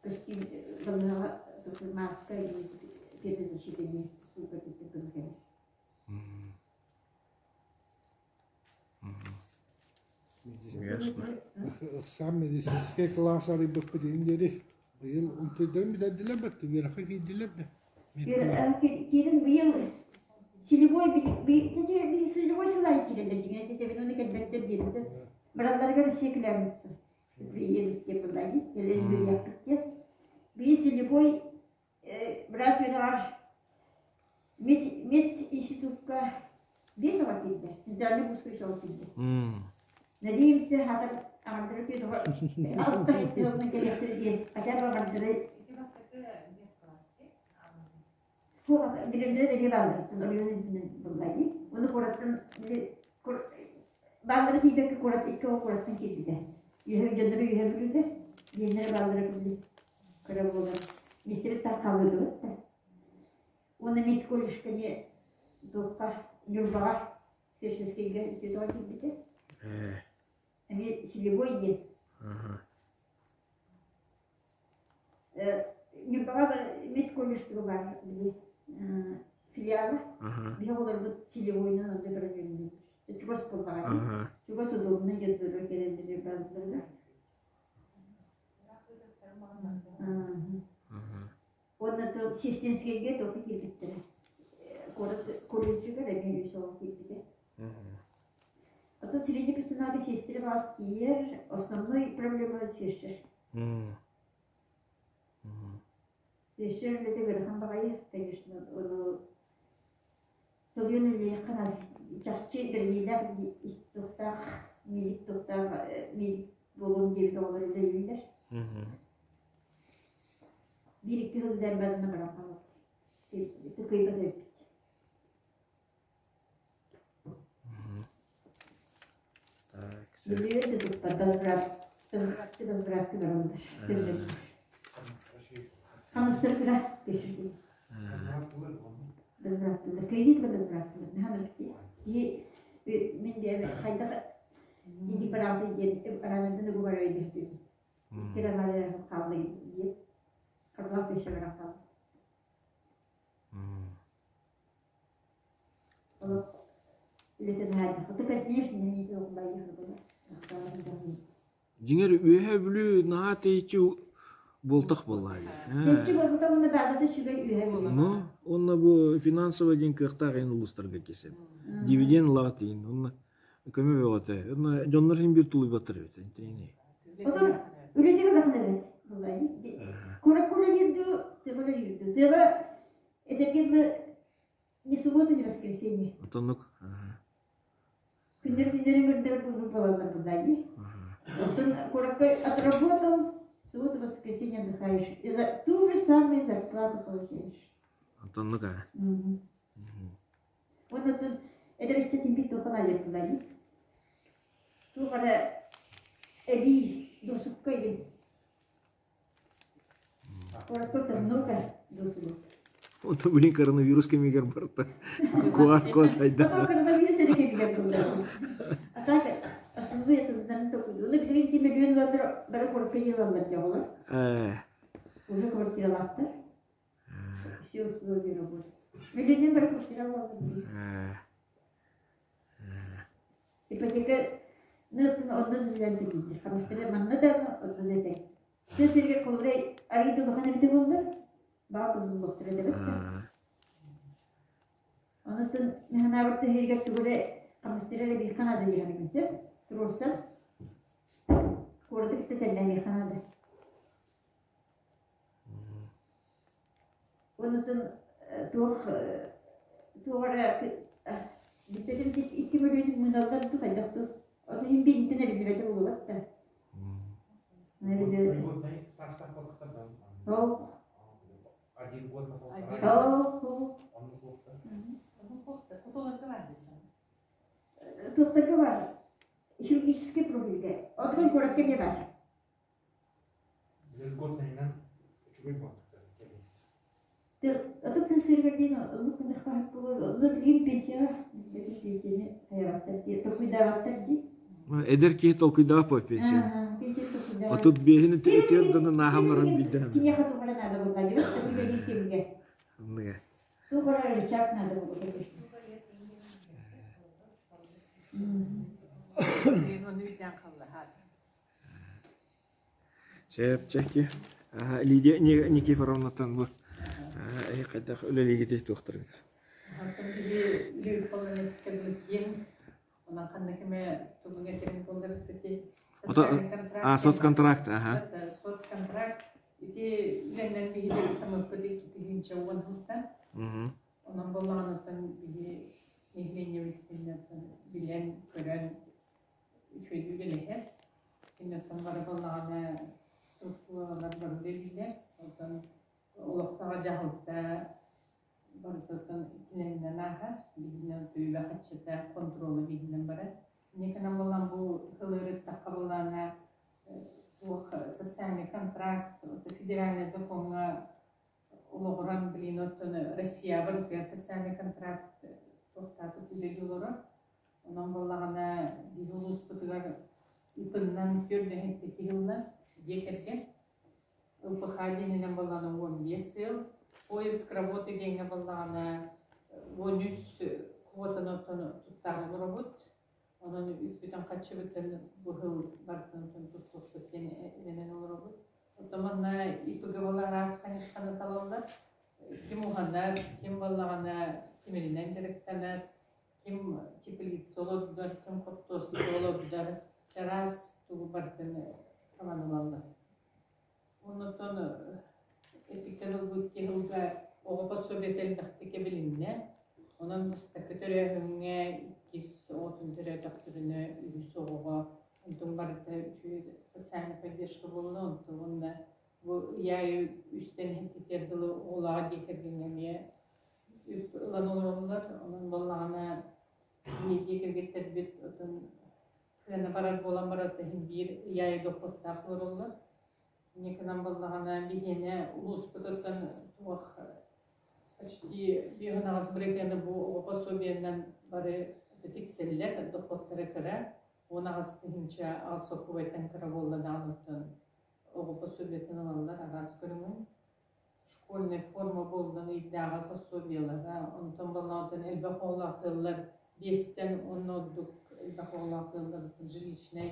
Speaker 7: костюм балыыһаҕа маска первозащита республика өттүттэн көмө кэлэр.
Speaker 2: Ясно.
Speaker 1: Ыксаан медицинскэй кылаас арыйбыппыт иһин диэри быйыл унтуйдарын бүтэрдилэр бэрт үөрэххэ киирдилэр да.
Speaker 7: Киирин быйыл целевой целевой сылай киирэллэр дьиҥэ тэтэбин уну кэлбэттэр диэбитэ. Баралларыгар все клянутся. Приедут те былайы, кэлэн үөрүйэхпит диэн. Быйыл целевой Быраас үөрэҕэр мед мединститукка биэс оҕо киирдэ. Центральный вузка үс оҕо киирдэ. Надеемся, хатар аҕардары күөтөҕө алта иттиһэлынан кэлиэхтэрэ диэн хотя бы аҕардары билэллэрэ эмиэ баалларыттан оройуон үрдүнэн булла дии. Ону куораттан били бааллары тиийбэккэ куорат икки оҕо куораттан киирбитэ. Үөһэ дьонноро үөһэ бүлүүлэр, диэннэрэ бааллара били кыра буолан миэстэбит тархалыытыбыт да. Уонна медколледжка эмиэ туохха Ньурбаҕа фельдшерскэйгэ үтүөтөҕө киирбитэ. Эмиэ целевой диэн. Ньурбаҕа медколледжтыга баар били филиала. Биһи оҕолорбут целевойунан онно баран үөрэннилэр. Чугас буоллаҕа дии. Чугас удобнай дьонноро кэлэллэр баралларыгар. Уонна то Сестинскэйгэ току киирбиттэрэ. Куорат колледжыгар эмиэ үс оҕо киирбитэ. А тут средний персонал сестры вас тиийэр, основной проблема фельдшер. Фельдшер үлэтэ ыарахан баҕайы, конечно, ону Толуйан үлэлиэххэ наада. Чахчы бэриниилээх туохтаах медик туохтаах медик буолуом диэбит оҕолор үлэлииллэр. Биир-икки сыл үлэлээн баран баран хаалбыт. Кыайбат эбиппит. Билиэ да туппат, возврат, возвратты, возвратты бараллар. Хамнастара кыра, пишет. Возвраттылар. Кредит да возвраттылар. Наһаа Киһи мин диэбит хайдах иди барааты диэн араанандан угу барар өйдөстүн. Икки хаалла диэн. Харлаах пишет баран хаалла.
Speaker 2: Дьиҥэр Үөһээ Бүлүү наһаа тэйиччи буолтах буоллаҕа дии.
Speaker 7: Тэйиччи буолбута уонна баазата үчүгэй үөһэ буолла.
Speaker 2: Ну, уонна бу финансовый диэн кыахтаах эн улуустарга киирсэн. Дивиденд ылаҕыт диин. Онно көмө бөҕөтө. Онно дьоннор иһин биир тулуйбаттар эбит. Интириэһинэй.
Speaker 7: Отон үлэтигэр улахан эбит. Куоракка үлэлиир дуу, тыаҕа үлэлиир дуу. Тыаҕа этэргэ дылы Не суббота, не воскресенье.
Speaker 2: Отоннук.
Speaker 7: Күннэр-күннэри мөрдөрөр курдук буолаллар буллаайы. Оттон куоракка отработал, суббота, воскресенье отдыхаешь. И за ту же самую зарплату получаешь.
Speaker 2: Отоннук аа.
Speaker 7: Вот оттон эдэр ыччат тимпит туохха наадыйар буллаайы. Туох эрэ эбии досукка илин.
Speaker 2: Онто билин коронавирус кэмигэр барта. Куар код айда.
Speaker 7: Коронавирус эрэ кэмигэр тыллар. А так основные тылларын токуйду. Оны билигин ким миллион доллар бары квартиралалар дьоҕолор. Уже квартиралаахтар. Все условия работы. Миллионер бары квартиралалар. Ипотека оннун үлэлээн төлүүллэр. Хамнастара манна да онно да этэ. Тыа сиригэр холобура арыый да улахан эбитэ буоллар, баҕа туллуллуохтара эбит да. Онон мин санаабар тыа сиригэр тугу эрэ хамнастара эрэ биир наада дии саныыбын сөп. Туруорсан куораты кытта тэҥнэһиэххэ наада. Оннуттан Туох туох эрэ бүттэтим икки мөлүйүөн мыыналлар дуу хайдах дуу. Ону иһин бииринтэн эбиллибэтэ буолуот да.
Speaker 5: Льготный стажтаах буолбуттар да?
Speaker 7: Ол.
Speaker 5: Один год на полтора.
Speaker 7: Ол.
Speaker 5: Оннук буолта.
Speaker 6: Кутуларга бар
Speaker 7: Туохтарга бар. Хирургический профильге. Оттон куоракка не бар.
Speaker 5: Льготныйынан үчүгэй буолбуттар.
Speaker 7: Ытык сырыгар диэн оннук гыныахха сөп буолуо. Онно билигин пенсияҕа пенсияны хайаабаттар дии, толкуйдаабаттар дии.
Speaker 2: Эдэр киһи толкуйдаах буо пенсияны.
Speaker 7: Пенсия толкуйдаабат.
Speaker 2: 35-ин этиэр даны нааһан баран биирдэ.
Speaker 7: Киниэхэ туох эрэ наада буолла дии. Үлэлиир кэмигэр.
Speaker 2: Оннуга.
Speaker 7: Туох эрэ рычаг наада буолла конечно.
Speaker 6: Ону үрдээн халлаһаат.
Speaker 2: Сөп, чэки. Лидия Никифоровнаттан бу хайдах үлэлиигитий туохтаргыт?
Speaker 6: Оттон биһи үлэ холонуттан киэҥ, онон ханна кеме тугун этэрин буоллар ити
Speaker 2: А, соцконтракт, аха.
Speaker 6: Соцконтракт ити үлэннэн биһи тамыппыт 2010 сылтан. Онон боллаҕаныттан биһи нэһилиэнньэбитиннэн билэн, көрөн үчүгэйдик үлэлэһэр. Киниттэн бары буоллаҕына структуралар бары үлэлииллэр. Оттон олохтоох дьаһалта барытыттан кинилэринэн ааһар. Биһинэн түйүбэ хаччыта контролу биһинэн барар. Инникинэн буолан бу ылырыттахха буоллаҕына туох социальный контракт федеральный законҥа олоҕуран билин оттон Россия барытыгар социальный контракт туохтаатык үлэлии олорор. Онон буоллаҕына биһи улууспутугар ипыннан түөрт киһи ылла дьиэ кэргэн. ЛПХ диэнинэн буоллаҕына 15 сыл, поиск работы диэҥҥэ буоллаҕына 13 квотаны оттон туттаан олоробут. Онон үппүтүн хаччыбытын быһыл барытын туттуохпут диэн эрэнэн олоробут. Оттон манна ИПГ-балар араас хайысханы талаллар. Ким уһанар, ким буоллаҕына тимиринэн дьарыктанар, ким теплица олордор, ким хортуоска олордор, чараас тугу барытын талан ылаллар. Оннуттан эпиктэн ылбыт киһи ылга оҕо пособиета элбэхтик эбилиннэ. Онон бастакы төрөөһүҥҥэ иккис оҕотун төрөөтөхтөрүнэ үһүс оҕоҕо онтун барыта үчүгэй социальная поддержка буолла онтон уонна бу ый аайы үстэн иһиттитигэр дылы оҕолоох дьиэ кэргэҥҥэ эмиэ үп ылан олороллор. Онон буоллаҕына дьиэ кэргэттэрбит отон кыана барар буолан барар иһин биир ый аайы дохуоттаах олороллор. Инникинэн буоллаҕына биһиэнэ улууспутуттан туох почти 58 бырыһыаны бу оҕо пособиенан бары тиксэллэр, дохуоттара кыра. 18 тыһыынча аҕыс сокуобайтан кыра буолла даҕаны оттон оҕо пособиетын ылаллар араас көрүҥүн. Школьная форма буоллун ыйдааҕы пособиелара, онтон балаҕантан элбэх оҕолоох ыаллар биэстэн уонна ордук элбэх оҕолоох ыаллар жилищнай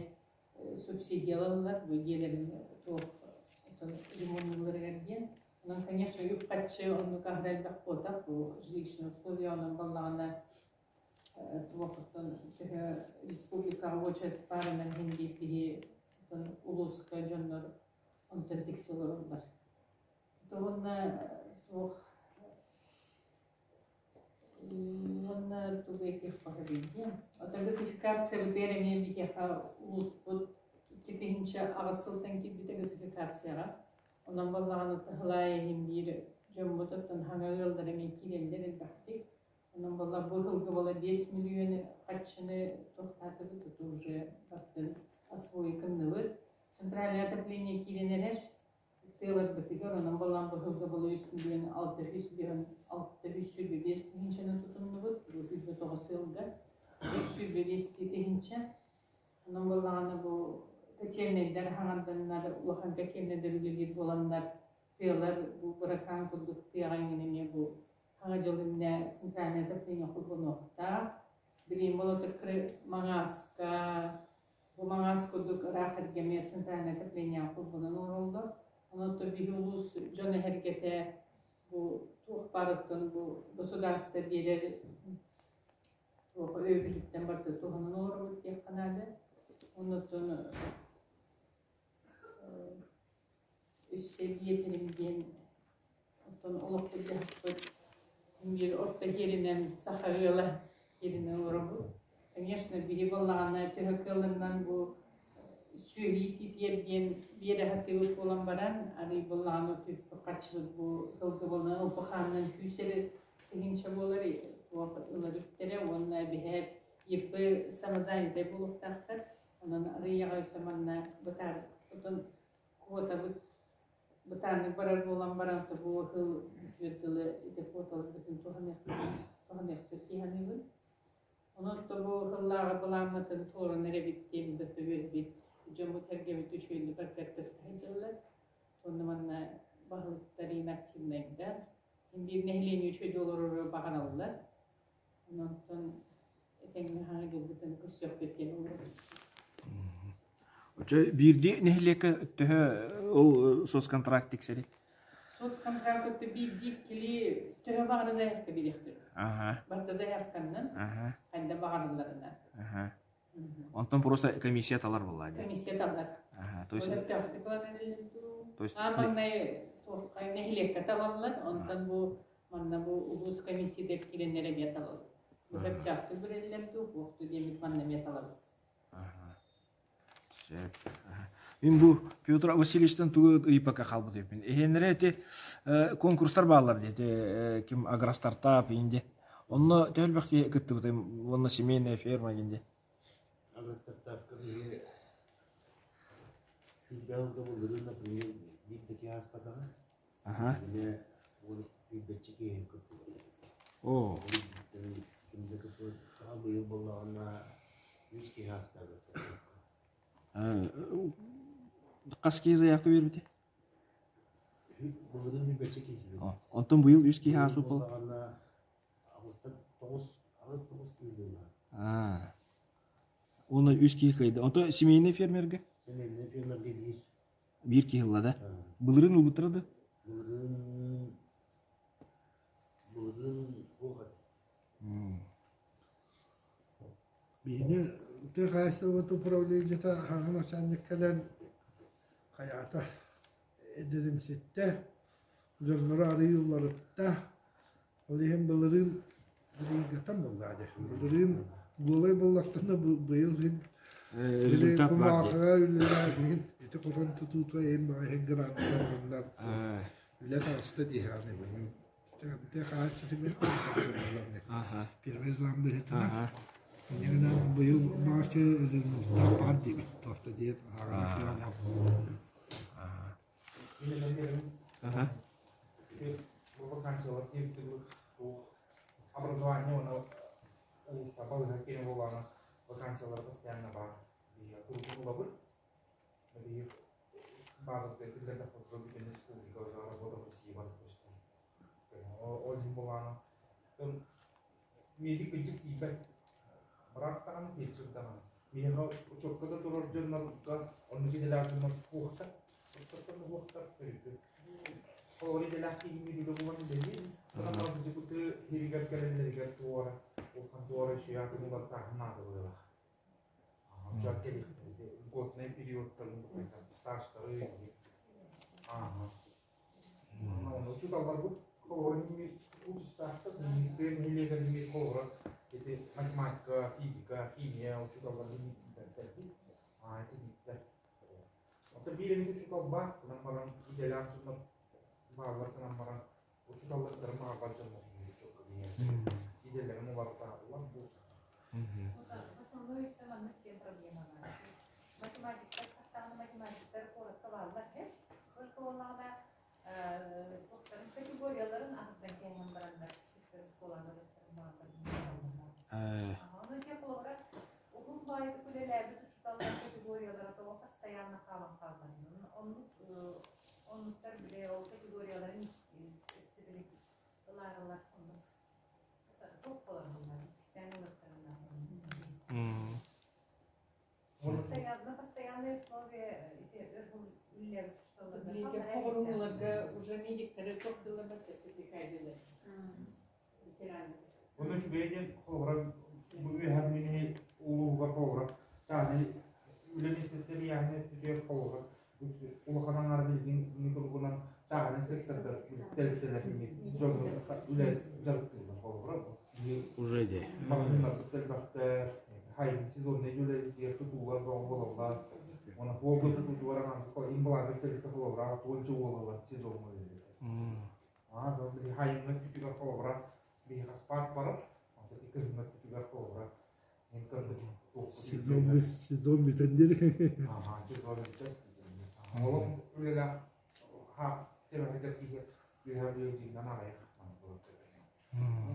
Speaker 6: субсидиялаллар бу дьиэлэрин туох ремоннууларыгар диэн. Онон, конечно, үп-харчы оннук аһара элбэх буолбатах бу жилищные условия онон баллаҕына туохтан төһө республикаҕа очередь баарынан иһин диир киһи улууска дьоннор онтон тикси олороллор. Уонна туох уонна тугу этиэх баҕарабый Оттон газификация бытыар эмиэ биһиэхэ улууспут 2008 сылтан киирбитэ газификацияҕа. Онон буоллаҕына тыһылаай иһин биир дьоммут оттон хаҥа ыаллар эмиэ киирэллэр элбэхтик. Онон буолла бу сылга буола 5 миллион харчыны туохтаатыбыт, это уже бартын освоикынныбыт. Центральное отопление киирэн эрэр. Тыаларбытыгар онон балаан быһылга буола 3 миллион 625 тыһыынчаны тутуннубут. Бу 29 сылга 325 тыһыынча. Онон буоллаҕына бу котельнайдар хаҥарданнар, улахан котельнайдар үлэлиир буоланнар, тыалар бу быракаан курдук тыаҕа иҥин эмиэ бу хаҥа дьыл иннэ центральное отопление холбонуохтаах. Билигин болотур Маҥааска, бу Маҥаас курдук ыраах эргэ центральное отопление холбонон олороллор. Онон биһи улуус дьон эһэргэтэ бу туох баарыттан бу государство биэрэр туох өйөбүлүттэн барыта туһанан олоробут диэххэ наада. Оннуттан өссө биэтэрим диэн оттон олохпут-дьаһахпыт.
Speaker 8: Биир орто иһиринэн саха ыала иһиринэн олоробут. Конечно, биһи буоллаҕына төһө кыалларынан бу сүөһү иитиитигэр диэн биэрэ сатыыбыт буолан баран, арый буоллаҕына хаччыбыт бу сылгы буолан ылбахаанынан күүс эрэ тыһыынча буолар туох ылар үптэрэ уонна эбиһээт ИП самозанятай буолуохтаахтар. Онон арыйаҕа манна бытаар отон квотабыт бытааннык барар буолан баран бу ыһыл бүтүөр дылы ити квоталарбытын туһаныахпыт дии саныыбын. Онон бу ыһыллааҕы былааммытын туоран эрэбит диэн да үөрбүт дьоммут-сэргэбит үчүгэйдик барытыгар кытта сылдьаллар. Уонна манна баһылыктар активнайдар. Биир нэһилиэнньэ үчүгэй олорору баҕараллар. Онтон этэҥҥэ хаһан дьылбытын көрсүөхпүт диэн олоробут.
Speaker 2: Очо биирдии нэһилиэккэ төһө ол соцконтракт тиксэрий?
Speaker 8: Соцконтракт өттө биирдии кили төһө баҕара заявка бириэхтэр. Барыта заявканнан, хайда баҕарылларынан.
Speaker 2: Онтон просто комиссия талар буолла дии.
Speaker 8: Комиссия талар.
Speaker 2: То есть
Speaker 8: То есть маҥнай нэһилиэккэ талаллар, онтон бу манна бу улуус комиссията киирэннэр эмиэ талаллар. Бу сөптөөхтүк билэллэр дуу, буохту диэммит манна эмиэ талабыт.
Speaker 2: Сөп. Мин бу Петр Васильевичтан тугу ыйыппакка хаалбыт эбиппин. Эһиэннэрэ ити конкурстар бааллар диэти ким агростартап инде. Онно төһө элбэх киһи кыттыбытым уонна семейная ферма инде.
Speaker 3: Агростартапка биһиги сүүрбэ сылга былырыын, например, биир да киһи ааспатаҕа. Эмиэ уон сүүрбэччэ киһи кыттыбыта.
Speaker 2: Оо.
Speaker 3: Ким да кыттыбат. Быйыл буоллаҕына үс киһи ааста агростартапка.
Speaker 2: Хас киһи заявка биэрбитэ?
Speaker 3: Былырыын сүүрбэччэ киһи биэрбитэ.
Speaker 2: Онтон быйыл үс киһи ааспыт буолла.
Speaker 3: Буоллаҕына аҕыстан тоҕус аҕыс тоҕус киһи быыллаах.
Speaker 2: Уонна үс киһи кыайда. Онтон семейный фермергэ?
Speaker 3: Семейный фермергэ биир.
Speaker 2: Биир киһи ылла да? Былырыын ылбыттара да?
Speaker 3: Былырыын былырыын суох этэ.
Speaker 1: Биһини тыа хаһаайыстыбатын управлениета хаһан начальник кэлэн хайаата эдиримситтэ, дьоннору арыый уларытта. Ол иһин былырыын былырыыҥҥыттан буоллаа дии. Былырыын буолай буоллахтарына быйыл иһин
Speaker 2: результат баар дии.
Speaker 1: кумааҕыга үлэлээн ити хотон тутуута иһин баҕайын грантарынан үлэ таҕыста дии саныыбын. Тыа хаһаайыстыбатын Первый зам быһыытынан. Инньэ гынан быйыл баҕас результат баар диэбит. Туохта диэн ааҕан
Speaker 5: Вакансиялар диэбит образование уонна улууста балыыһа киэнэ буоллаҕына вакансиялар постоянно баар. Биһиги улабыт. Биһиги базовый биллэрдэххэ бүтүн республика уже работа в России бар көстөр. Ол иһин буоллаҕына медик кырдьык тиийбэт. Быраас даҕаны, фельдшер даҕаны. Миэхэ учуокка да турар дьоннорго оннук идэлээх дьоннор суохтар. Оттон суохтар төрүкү. Холобур идэлээх киһи үлэ булан үлэлиир. Онон баран дьыбыты иһигэр кэлэллэригэр туора, улахан туора үчүгэй атын уларытааһын наада быһыылаах. Дьон кэлиэхтэрэ льготнай периодтарын стажтары ааһа. Учууталларбыт холобура участаахтар тыа нэһилиэгэр эмиэ холобура ити математика, физика, химия учууталлар кэлбит. Аа итинниктэр. Оттон биир эмит учуутал баар, гынан баран идэлээх дьоннор бааллар гынан баран учууталлар баҕарбат дьоннор идэлэрин уларытааллар бу.
Speaker 6: Основной маннык диэн проблема баар. Математиктар хастааны математиктар куоракка бааллар диэн. Только буоллаҕына туохтарын категорияларын аһардан кээһэн бараннар школаны Ону дьэ холобура уһун баайдык үлэлээбит учууталлар категориялара тоҕо постоянно хаалан хаалбатын. Оннук оннуктар бile ол категорияларын өссө били ылаарылар оннук туох буолар буоллар иккистээн ылыахтарына. Постоянно постоянной основе ити
Speaker 8: Хоҕуруҥуларга уже медиктары туох дыллар сертификайдылар ветераны.
Speaker 5: Онно үчүгэй диэн холобура бу үөһээ Бүлүүнү улууһугар холобура чааһынай үлэ миэстэтигэр ыйааһын өттүтүгэр холобура улахан аҥаара билигин туругунан Чааһынай сектордар тэрилтэлэр дьону үлэ дьарыктыыллар холобура.
Speaker 2: Уже де.
Speaker 5: Маҕаһыыннарбыт элбэхтэр, хайын сезоннай үлэлиир тутуулар бөҕө буолаллар. Уонна Волга тутуутугар анаан имплант тэрилтэ холобура уонча уол ылан сезоҥҥа үлэлиир. Аа, хайыҥҥа өттүгэр холобура биһиэхэ спарк барар, онтон кыһыҥҥы өттүгэр холобура
Speaker 1: Сезон, сезон бүтэн дири.
Speaker 5: Аха, сезон бүтэн. Олох үлэлээх хаах тэбэһэ киһи үөһэ үөдьиҥнэн аҕайах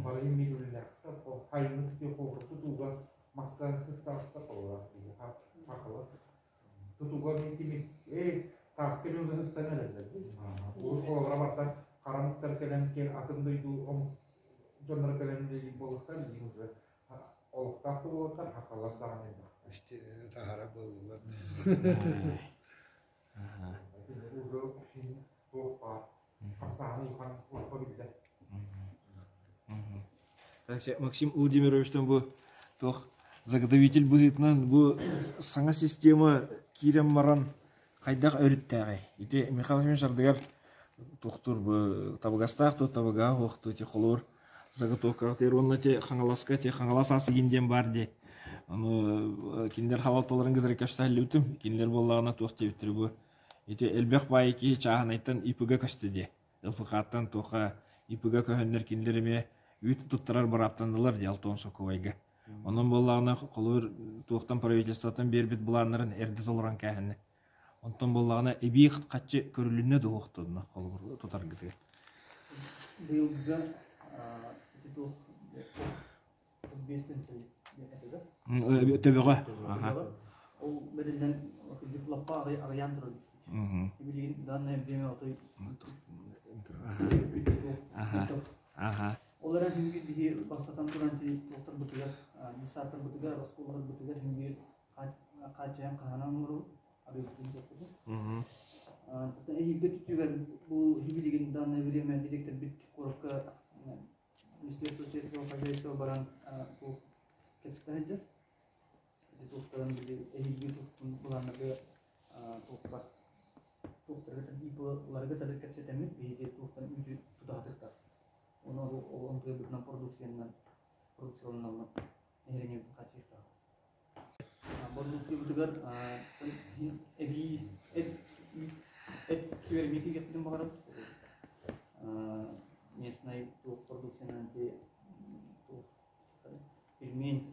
Speaker 5: Бары иммиир үлэлээхтэр хайыҥҥы түтүө холобура тутууга маска ыстаҕыста холобура хахала тутууга тимир ээ тааска мен уже ыстан эрэллэр урут холобура барда харамыктар кэлэн атын дойду дьонноро кэлэн үлэлиир буоллахтар билигин уже олохтоох да буолаттар хахалар даҕаны элбэхтэр
Speaker 1: Истиэнэни таһара буоллулар.
Speaker 5: Уже туох баар хамсааһын улахан лаппа биллэр.
Speaker 2: Так, Максим Владимировичтан бу туох заготовитель быһыытынан бу саҥа система киирэн баран хайдах өрүттээҕий? Ити Михаил Ефимович ардыгар туохтуур бу табыгастаах туох табыгаһа суохтуу ити холуур заготовкаҕа тиэр уонна ити Хаҥаласка ити Хаҥалас ас игин диэн баар дии. Ону кинилэр халалталарын кытары кэпсэтэллибитим. Кинилэр буоллаҕына туох диэбиттэрэ бу ити элбэх баайы киһи чааһынайтан ИП-га көстө дии. ЛФК-ттан туохха ИП-га көһөннөр кинилэр эмиэ үүт туттарар бырааптаннылар дии Алтон Сокуовайга. Онон буоллаҕына холобур туохтан правительствоттан биэрбит былааннарын эрдэ толорон кээһэннэ. Онтон буоллаҕына эбии хаччы көрүлүннэ дуоһуохтунна холобур тутаргытыгар.
Speaker 4: Быйылгыга ити туох
Speaker 2: Төбөҕө.
Speaker 4: Ол бэриллэн лаппа аҕыйаан турар. Билигин данное время отой Ол эрэн биһиги биһи бастатан туран туохтарбытыгар, десантарбытыгар, оскуолаларбытыгар биир хааччайан хаһанан оҥоруу арыыбытын туохпутун. Эһиилги түтүгэр бу билигин данное время директорбит куоракка Министерство сельского хозяйства баран туох кэпсэтэ сылдьар. Ити туохтарын били эһиилги туохтун былааннарга туохха туохтарга таргыйбыларга тары кэпсэтэммит биһиги туохтан үүтү тутаһатыхтар. Оны ол онтуйбутунан продукциянан продукцияланаллар нэһилиэнньэбитин хааччыйыахтаах. Бородууксуйабытыгар эбии эт эт түөрэмиэ киирбитин баҕарабыт. Местнай туох продукциянан ити туох пельмень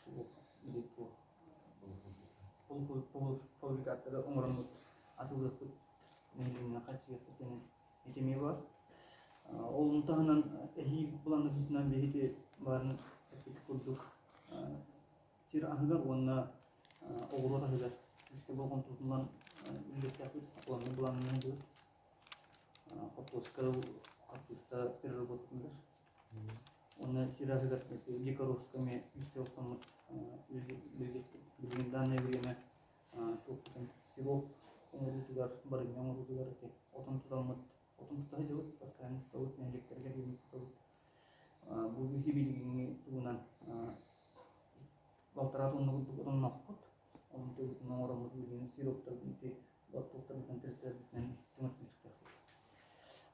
Speaker 4: туох или туох полуфабрикаттары оҥороммут атыылыахпыт нэһилиэнньэни хааччыйыахпыт диэн ити эмиэ баар. Ол таһынан эһиил былааннарбытынан биһиги баарын эппит курдук сир аһыгар уонна оҕуруот аһыгар үскэ болҕомтотунан үлэлиэхтээхпит, планнар былаанынан дьылы. Хортуоска, хаппыыста переработкатыгар. Уонна сир аһыгар дикороска эмиэ үскэ охсоммут билигин данное время туохпутун сироп оҥоруутугар, барыанньа оҥоруутугар ити отон тутаммыт, отон тута сылдьабыт, постоянно тутабыт, нэһилиэктэргэ диэни тутабыт. Бу биһи билигиҥҥи тугунан балтараа тонна курдук отонноохпут. Онон тугутун оҥороммут билигин сироптарбытын ити туохтарбытын тэрилтэлэрбитинэн түҥэтиэхтээхпит.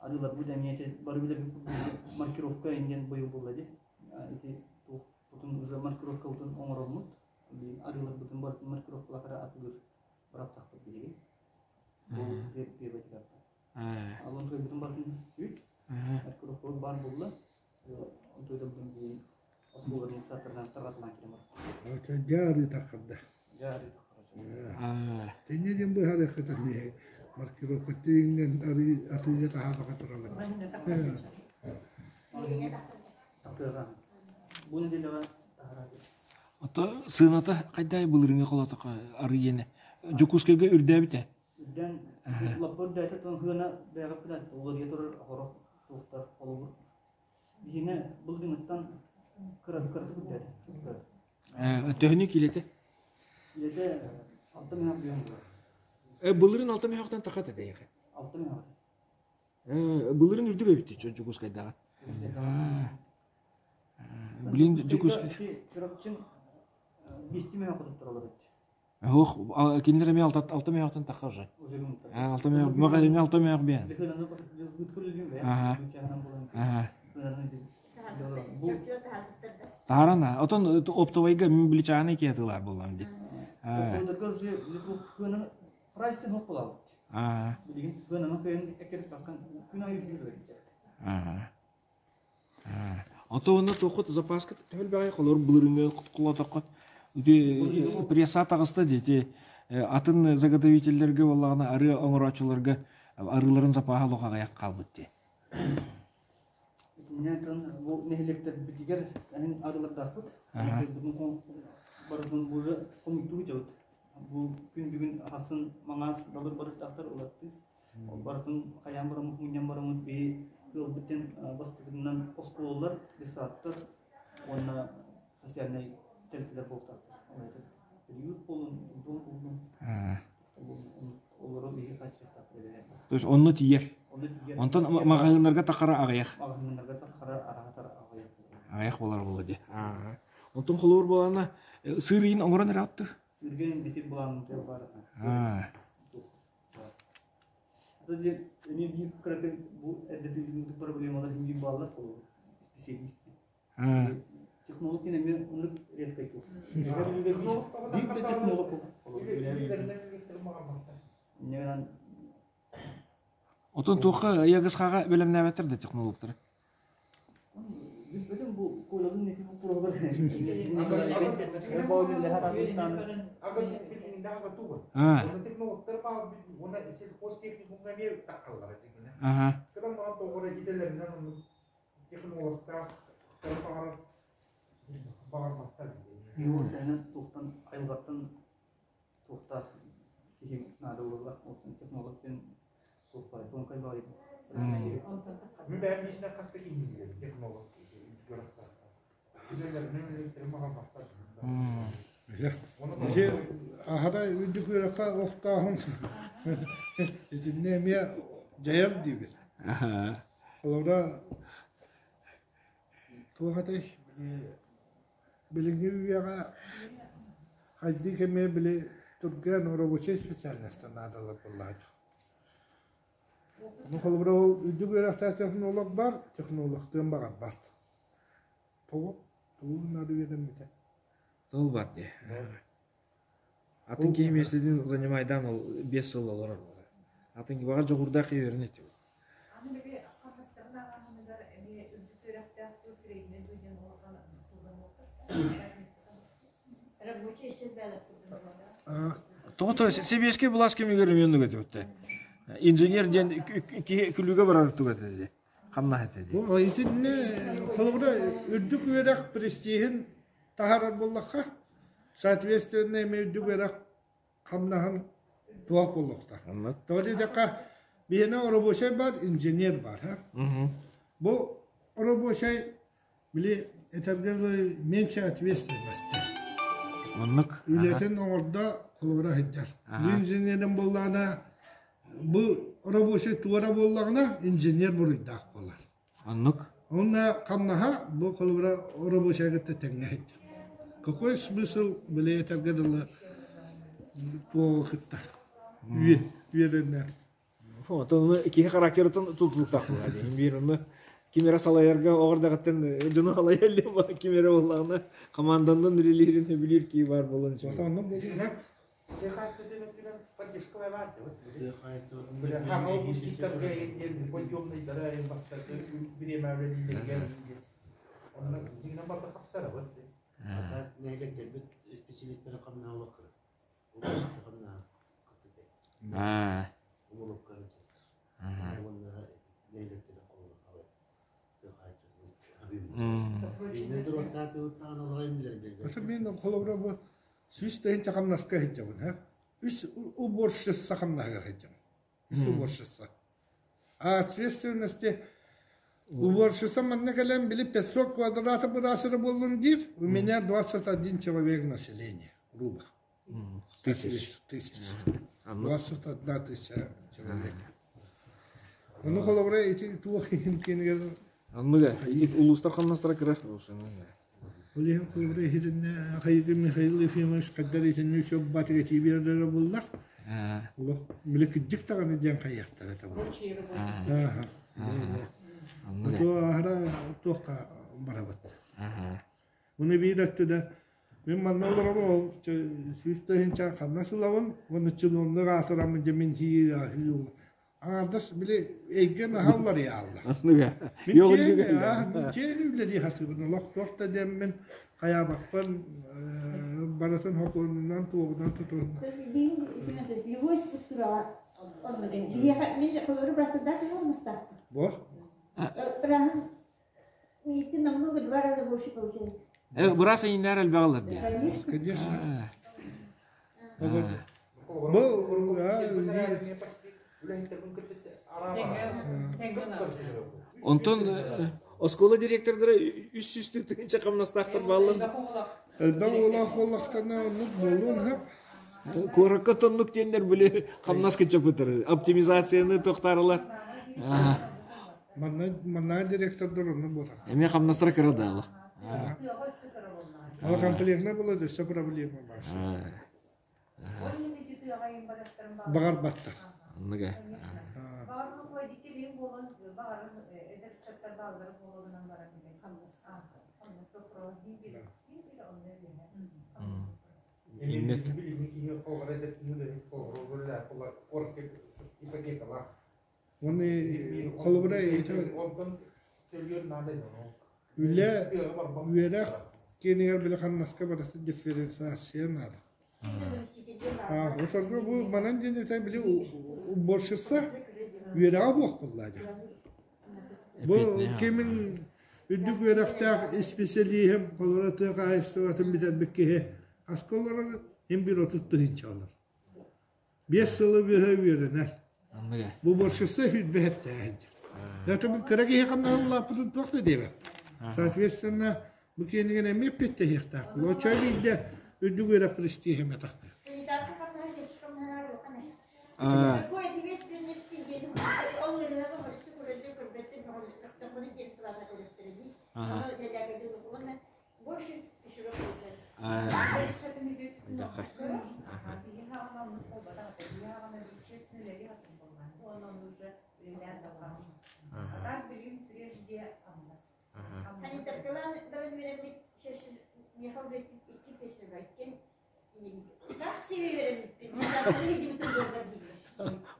Speaker 4: Арыыларбыт эмиэ ити бары билэрбит курдук маркировка диэн быйыл буолла дии. Ити туох бутун уже маркировкабытын оҥороммут арыыларбытын барытын маркировкалаахара атыылыыр быраптаахпыт билигин. Бу первый этапта. Алын тойбутун барытын түстүбүт. Маркировкабыт баар буолла. Онтуйдабытын билигин оскуола администраторынан тарҕатылаан киирэн барбыт.
Speaker 1: Дьаарыы таххарда.
Speaker 4: Дьаарыы таххарда.
Speaker 1: Тинне диэн быһаарыаххытын маркировка тииҥнэн арыы атыыга таһаабака турабын.
Speaker 4: Тахтыаҕа. Бу неделяҕа таһараады.
Speaker 2: Ото сыаната хайдай былырыҥҥы холотоко арыйыны Дьокуускайга үрдээбитэ.
Speaker 4: Үрдээн лаппа үрдээтэ тон хыана бэйэҕэ билэн уларыйа турар хорох туохтар холобур. Биһине былырыҥҥыттан кыраты кыратык үрдээтэ.
Speaker 2: Төһөнү килэтэ?
Speaker 4: Килэтэ алта мөһөх биһэн булар.
Speaker 2: Былырын алта мөһөхтөн тахата дэйэхэ.
Speaker 4: Алта мөһөх.
Speaker 2: Былырын үрдүк эбит Дьокуускайдааҕы. Блин, Дьокуускай.
Speaker 4: Чурапчын биэсти мөһөх хотуттар олорут.
Speaker 2: Ох, кинилэр эмиэ алта мөһөөхтөн тахха уже. Алта мөһөөх, магазиҥҥа алта мөһөөх биэн. Аха. Аха. Таһаран, отон оптовайга мин биличааны киһи буоллам ди. Аа. Аа. Ото онно туоххут запаска төһөлбөҕөй холор былырыҥҥы кулатаххыт ити пресса таҕыста дии ити атын заготовителлэргэ буоллаҕына арыы оҥорооччуларга арыыларын запаһа олох аҕыйах хаалбыт дии.
Speaker 4: Итиннэн бу нэһилиэктэрбитигэр эһин арыылардаахпыт. Барытын бу хомуйдуу дьабыт. Бу күн бүгүн хасын маҥаас далыр барыктаахтар улаттыы. Ол барытын хайаан бараммыт мунньан бараммыт биһи ыалбыт диэн бастакытынан оскуолалар, детсадтар уонна социальнай тэрилтэлэр буолуохтаахтар. Ол эбэтэр приют буоллун, дом буоллун, олору биһи хааччахтаахтар эбээт.
Speaker 2: То есть онно тиийэр.
Speaker 4: Онно тиийэр.
Speaker 2: Онтон маҕаһыыннарга тахара аҕыйах.
Speaker 4: Маҕаһыыннарга тахара араатар аҕыйах.
Speaker 2: Аҕыйах буолар буолла дии. Онтон холобур буолана сыыр иин оҥорон эрэ атты.
Speaker 4: Сыырга битир былаанын бар. Эмиэ биир кыракый бу эрдэтин проблемалар биир бааллар холобур специалист. Технолог диэн эмиэ оннук редкай туох. Биир да технолог Инньэ
Speaker 2: Отон туохха ягысхаҕа бэлэмнээбэттэр да технологтары?
Speaker 4: Билбэтим бу Колябын ити бу Туохтан айылҕаттан туохтаах киһи наада буолла. Технолог диэн
Speaker 5: Мин бэйэм лично хас да киһини билэбин технолог
Speaker 1: Ити аһара үрдүк үөрэххэ охтооһун итиннэ эмиэ дьайар диибит. Холобура туох этэй билиҥҥи үйэҕэ хайдыы кэмэ били түргэн рабочай специальностар наадалар буоллаҕа Ну, холобура, ол үрдүк үөрэхтээх технолог бар, технологтыан баҕарбат. Тоҕо? Тугу гынары үөрэммитэ?
Speaker 2: Тыл бар дии. Атын киһи миэстэтин занимайдаан ол 5 сыл олорор. Атын баҕар дьоҕурдаах киһи үөрэнэ ити.
Speaker 6: Аны били хахастарын ааҕаһыныгар эмиэ үрдүк үөрэхтээх тыл сирэйинэн диэн улахан Рабочий
Speaker 2: Тоҕо сэбиэскэй былаас кэмигэр эмиэ оннук этэ бутта. Инженер диэн киһи күлүүгэ барар туга этэ дии. Хамнас этэ дии.
Speaker 1: Бу итиннэ холобура үрдүк үөрэх престижин таһаарар буоллахха, соответственно эмиэ үрдүк үөрэх хамнаһын туох буолуохтаах. Тоҕо диэтэххэ, биһиэнэ рабочай бар, инженер бар. Бу рабочай Били этэргэ дылы меньше ответственности.
Speaker 2: Оннук.
Speaker 1: Үлэтин оҥордо холобура сылдьар. Бу инженерин буоллаҕына бу рабочий туора буоллаҕына инженер буруйдаах буолар.
Speaker 2: Оннук.
Speaker 1: Уонна хамнаһа бу холобура рабочайга кытта тэҥҥэ сылдьар. Какой смысл били этэргэ дылы туоҕу кытта үөрэнэр.
Speaker 2: Оттон киһи характерыттан тутулуктаах буолар. Биир онно ким эрэ салайарга оҕордаҕыттан дьону салайа ким эрэ буоллаҕына команданан үлэлиирин сөбүлүүр киһи баар буолан сөп.
Speaker 1: Онно буолуо.
Speaker 3: Нэһилиэктэрбит специалистара хамнаһаллар.
Speaker 1: Мин холобура бу 100 тыһыынча хамнаска сылдьабын, ха? Үс уборщица хамнаһыгар сылдьабын. Үс уборщица. А ответственности уборщица манна кэлэн били 500 квадратов быраасыра буоллун диир, у меня 21 человек населения, грубо.
Speaker 2: Тысяч.
Speaker 1: Тысяч. 21 тысяча человек. Ону холобура ити туох иһин киэнигэр
Speaker 2: Анныга улуустар хамнастара кыра.
Speaker 1: Ол иһин холобура иһитиннэ хайыгы Михаил Ефимович хайдар итинни үсө батыга тиибиэрдэрэ буллар. Олох били кырдьык даҕаны диэн хайыахтара этэ бу. Ото аһара туохха барабыт. Уну биир өттүнэ мин манна олоробун ол 100 000 ханна сылабын уонна чиновник аатыраммын дьэ мин хии Аҥаардас били эйгэ наһаа уларыйааллар. Мин чээн үлэлии сатыыбын олох туох да диэммин хайаабаппын барытын хокуонунан туоҕунан тутуһунна.
Speaker 7: Любой структураҕа биһиэхэ мин холобура председатель буолмустаахпын.
Speaker 1: Бо?
Speaker 7: Бырааһым миигиттэн намного два раза больше получает.
Speaker 2: Быраас эйиннээр элбэҕилэр дии.
Speaker 1: Конечно. Бу
Speaker 2: Онтон оскуола директордара 300 тыһыынча хамнастаахтар бааллар.
Speaker 1: Элбэх оҕолоох буоллахтарына оннук буолуон сөп.
Speaker 2: Куоракка тоннук диэннэр били хамнас кыччаппыттар. Оптимизацияны тохтаарылар.
Speaker 1: Манна манна директордар оннук буолар.
Speaker 2: Эмиэ хамнастара кыра даалы.
Speaker 1: Ол комплектно было өссө проблема баар. Баҕарбаттар.
Speaker 2: Оннуга. Иннет.
Speaker 1: Уонна холобура үлэ үөрэх киэнигэр били хамнаска барыта дифференциация наада. Оторго бу манан диэн этэ били уборщица үөрэҕэ буох буолла дьэ. Бу кимин үрдүк үөрэхтээх исписэлииһим холобура тыа хаһаайыстыбатын бүтэрбит киһи хаска олорор им бир 30 тыһыынча олор. Биэс сылы быһа үөрэнэр. Бу борщица сүүрбэһэттээх Это кыра киһи ханна улааппытын туох да диэбэт. Соответственно, бу киэнигэр эмиэ эппиэттэһиэхтээх. Оччо биирдэ үрдүк үөрэх престиһэ метахты.
Speaker 7: Какой ответственности диэн ол ырыаҕа мырсы көрөдө көрбөттөр мөҕүллүбэттэр диэн турана көрөттөрө дии. Ону больше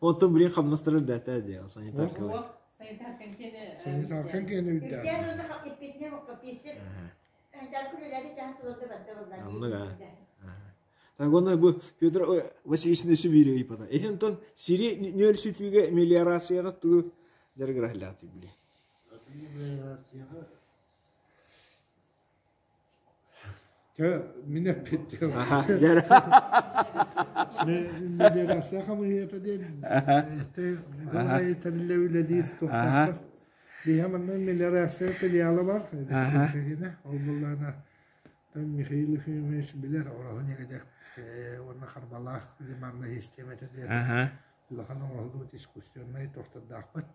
Speaker 2: Оттон билин хамнастары үрдээтэ дии санитарка.
Speaker 1: Санитарка киэнэ үрдээтэ.
Speaker 2: Так онно бу Петр Васильевич өссө биир ыйыппата. Эһин сири нөл сүтүүгэ мелиорацияҕа тугу дьарыгыраһылааты били.
Speaker 3: Мелиорацияҕа
Speaker 1: Чэ, мин эппиттим. Мелиорация хамыыһыйата диэн тэриллэ үлэлиир туохтаахпыт. Биһиэхэ манна мелиорация филиала бар. Ол буоллаҕына Михаил Ефимович билэр Ороһу Ньэгэдьэк уонна Харбалаах лиманнай систиэмэтэ диэн улахан оҥоһуллубут искусственнай туохтардаахпыт.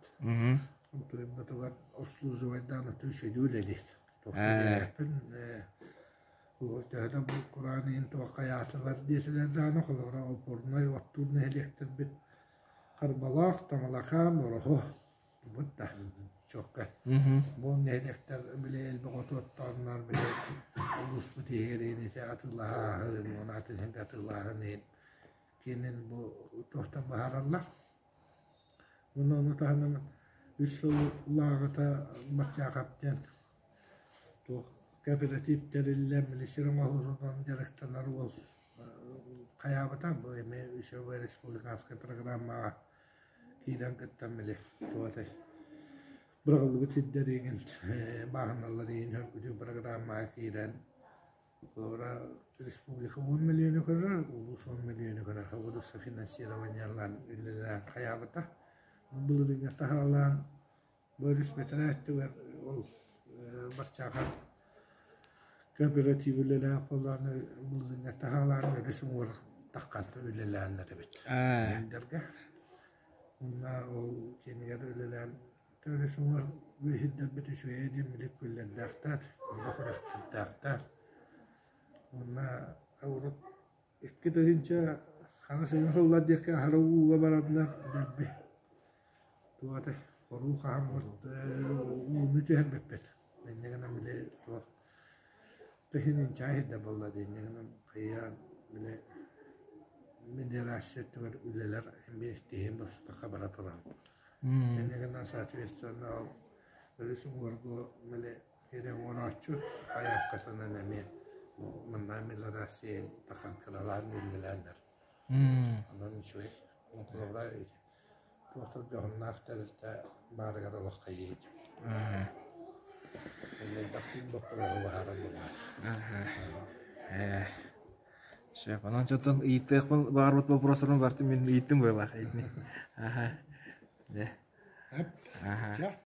Speaker 1: Онтуйбутугар обслуживайдаан үчүгэй үлэлиир. Туохтардаахпын төһө да бу кураан иһин туохха хайаатылар диэтилэр даҕаны холобура опорнай оттуур нэһилиэктэрбит Харбалаах, Тамалакаан, Ороһу бут да чуокка. Бу нэһилиэктэр били элбэх оту оттооннор били улууспут иһигэр иһин ити атыылаһааһын уонна атын иһин атыылааһын иһин киэнин бу туохтан быһаараллар. Уонна ону таһынан үс сыллааҕыта Марчаахап диэн туох кооператив тэриллэн били сир оҥоһуутунан дьарыктанар уол хайаабыта бу эмиэ үчүгэй республиканскай программаҕа киирэн кыттан били туох этэй быраҕыллыбыт сирдэр иҥин бааһыналар иһин сөргүтүү программаҕа киирэн Холобура, республика 10 миллиону көрөр, улуус 10 миллиону көрөр. Обудуса финансированиелаан үлэлээн хайаабыта. Былырыыҥҥа таһаалаан бу өрүс бэтэрээ өттүгэр ол Барчаахан кооператив үлэлээх буоллаҕына былырыыҥҥа таһаалаан өрүс уҥуор таххан үлэлээннэр эбит. Кинилэргэ. Уонна ол киэнигэр үлэлээн өрүс уҥуор үөһүрдэрбит үчүгэйэ диэн били күллэрдээхтэр, онно күрэхтэрдээхтэр. 2 тыһыынча хаҥас ыйын сыллар диэки аһара ууга бараннар дэлби туох этэй хоруу хаһаммыт ууну түһэрбиппит. Инньэ гынан били туох тыһыынча иһирдэ буолла дии инньэ гынан хайаан били мелиорация өттүгэр үлэлэр эмиэ тиһин быспакка бара турар. Инньэ гынан соответственно ол өрүс уҥуоргу били Киирэ оҥорооччу хайааккасынан эмиэ манна мелиорация тахан кыралаан үлэлээннэр. Онон үчүгэй. Холобура туохтар дьоһуннаах тэрилтэ баарыгар олох хайыы Элбэхтиин боппуруоһу быһааран булаар.
Speaker 2: Сөп. Онон чотон ыйытыахпын баҕарбыт вопростарбын барытын мин ыйыттым быһыылаах. Аха. Дьэ. Аха.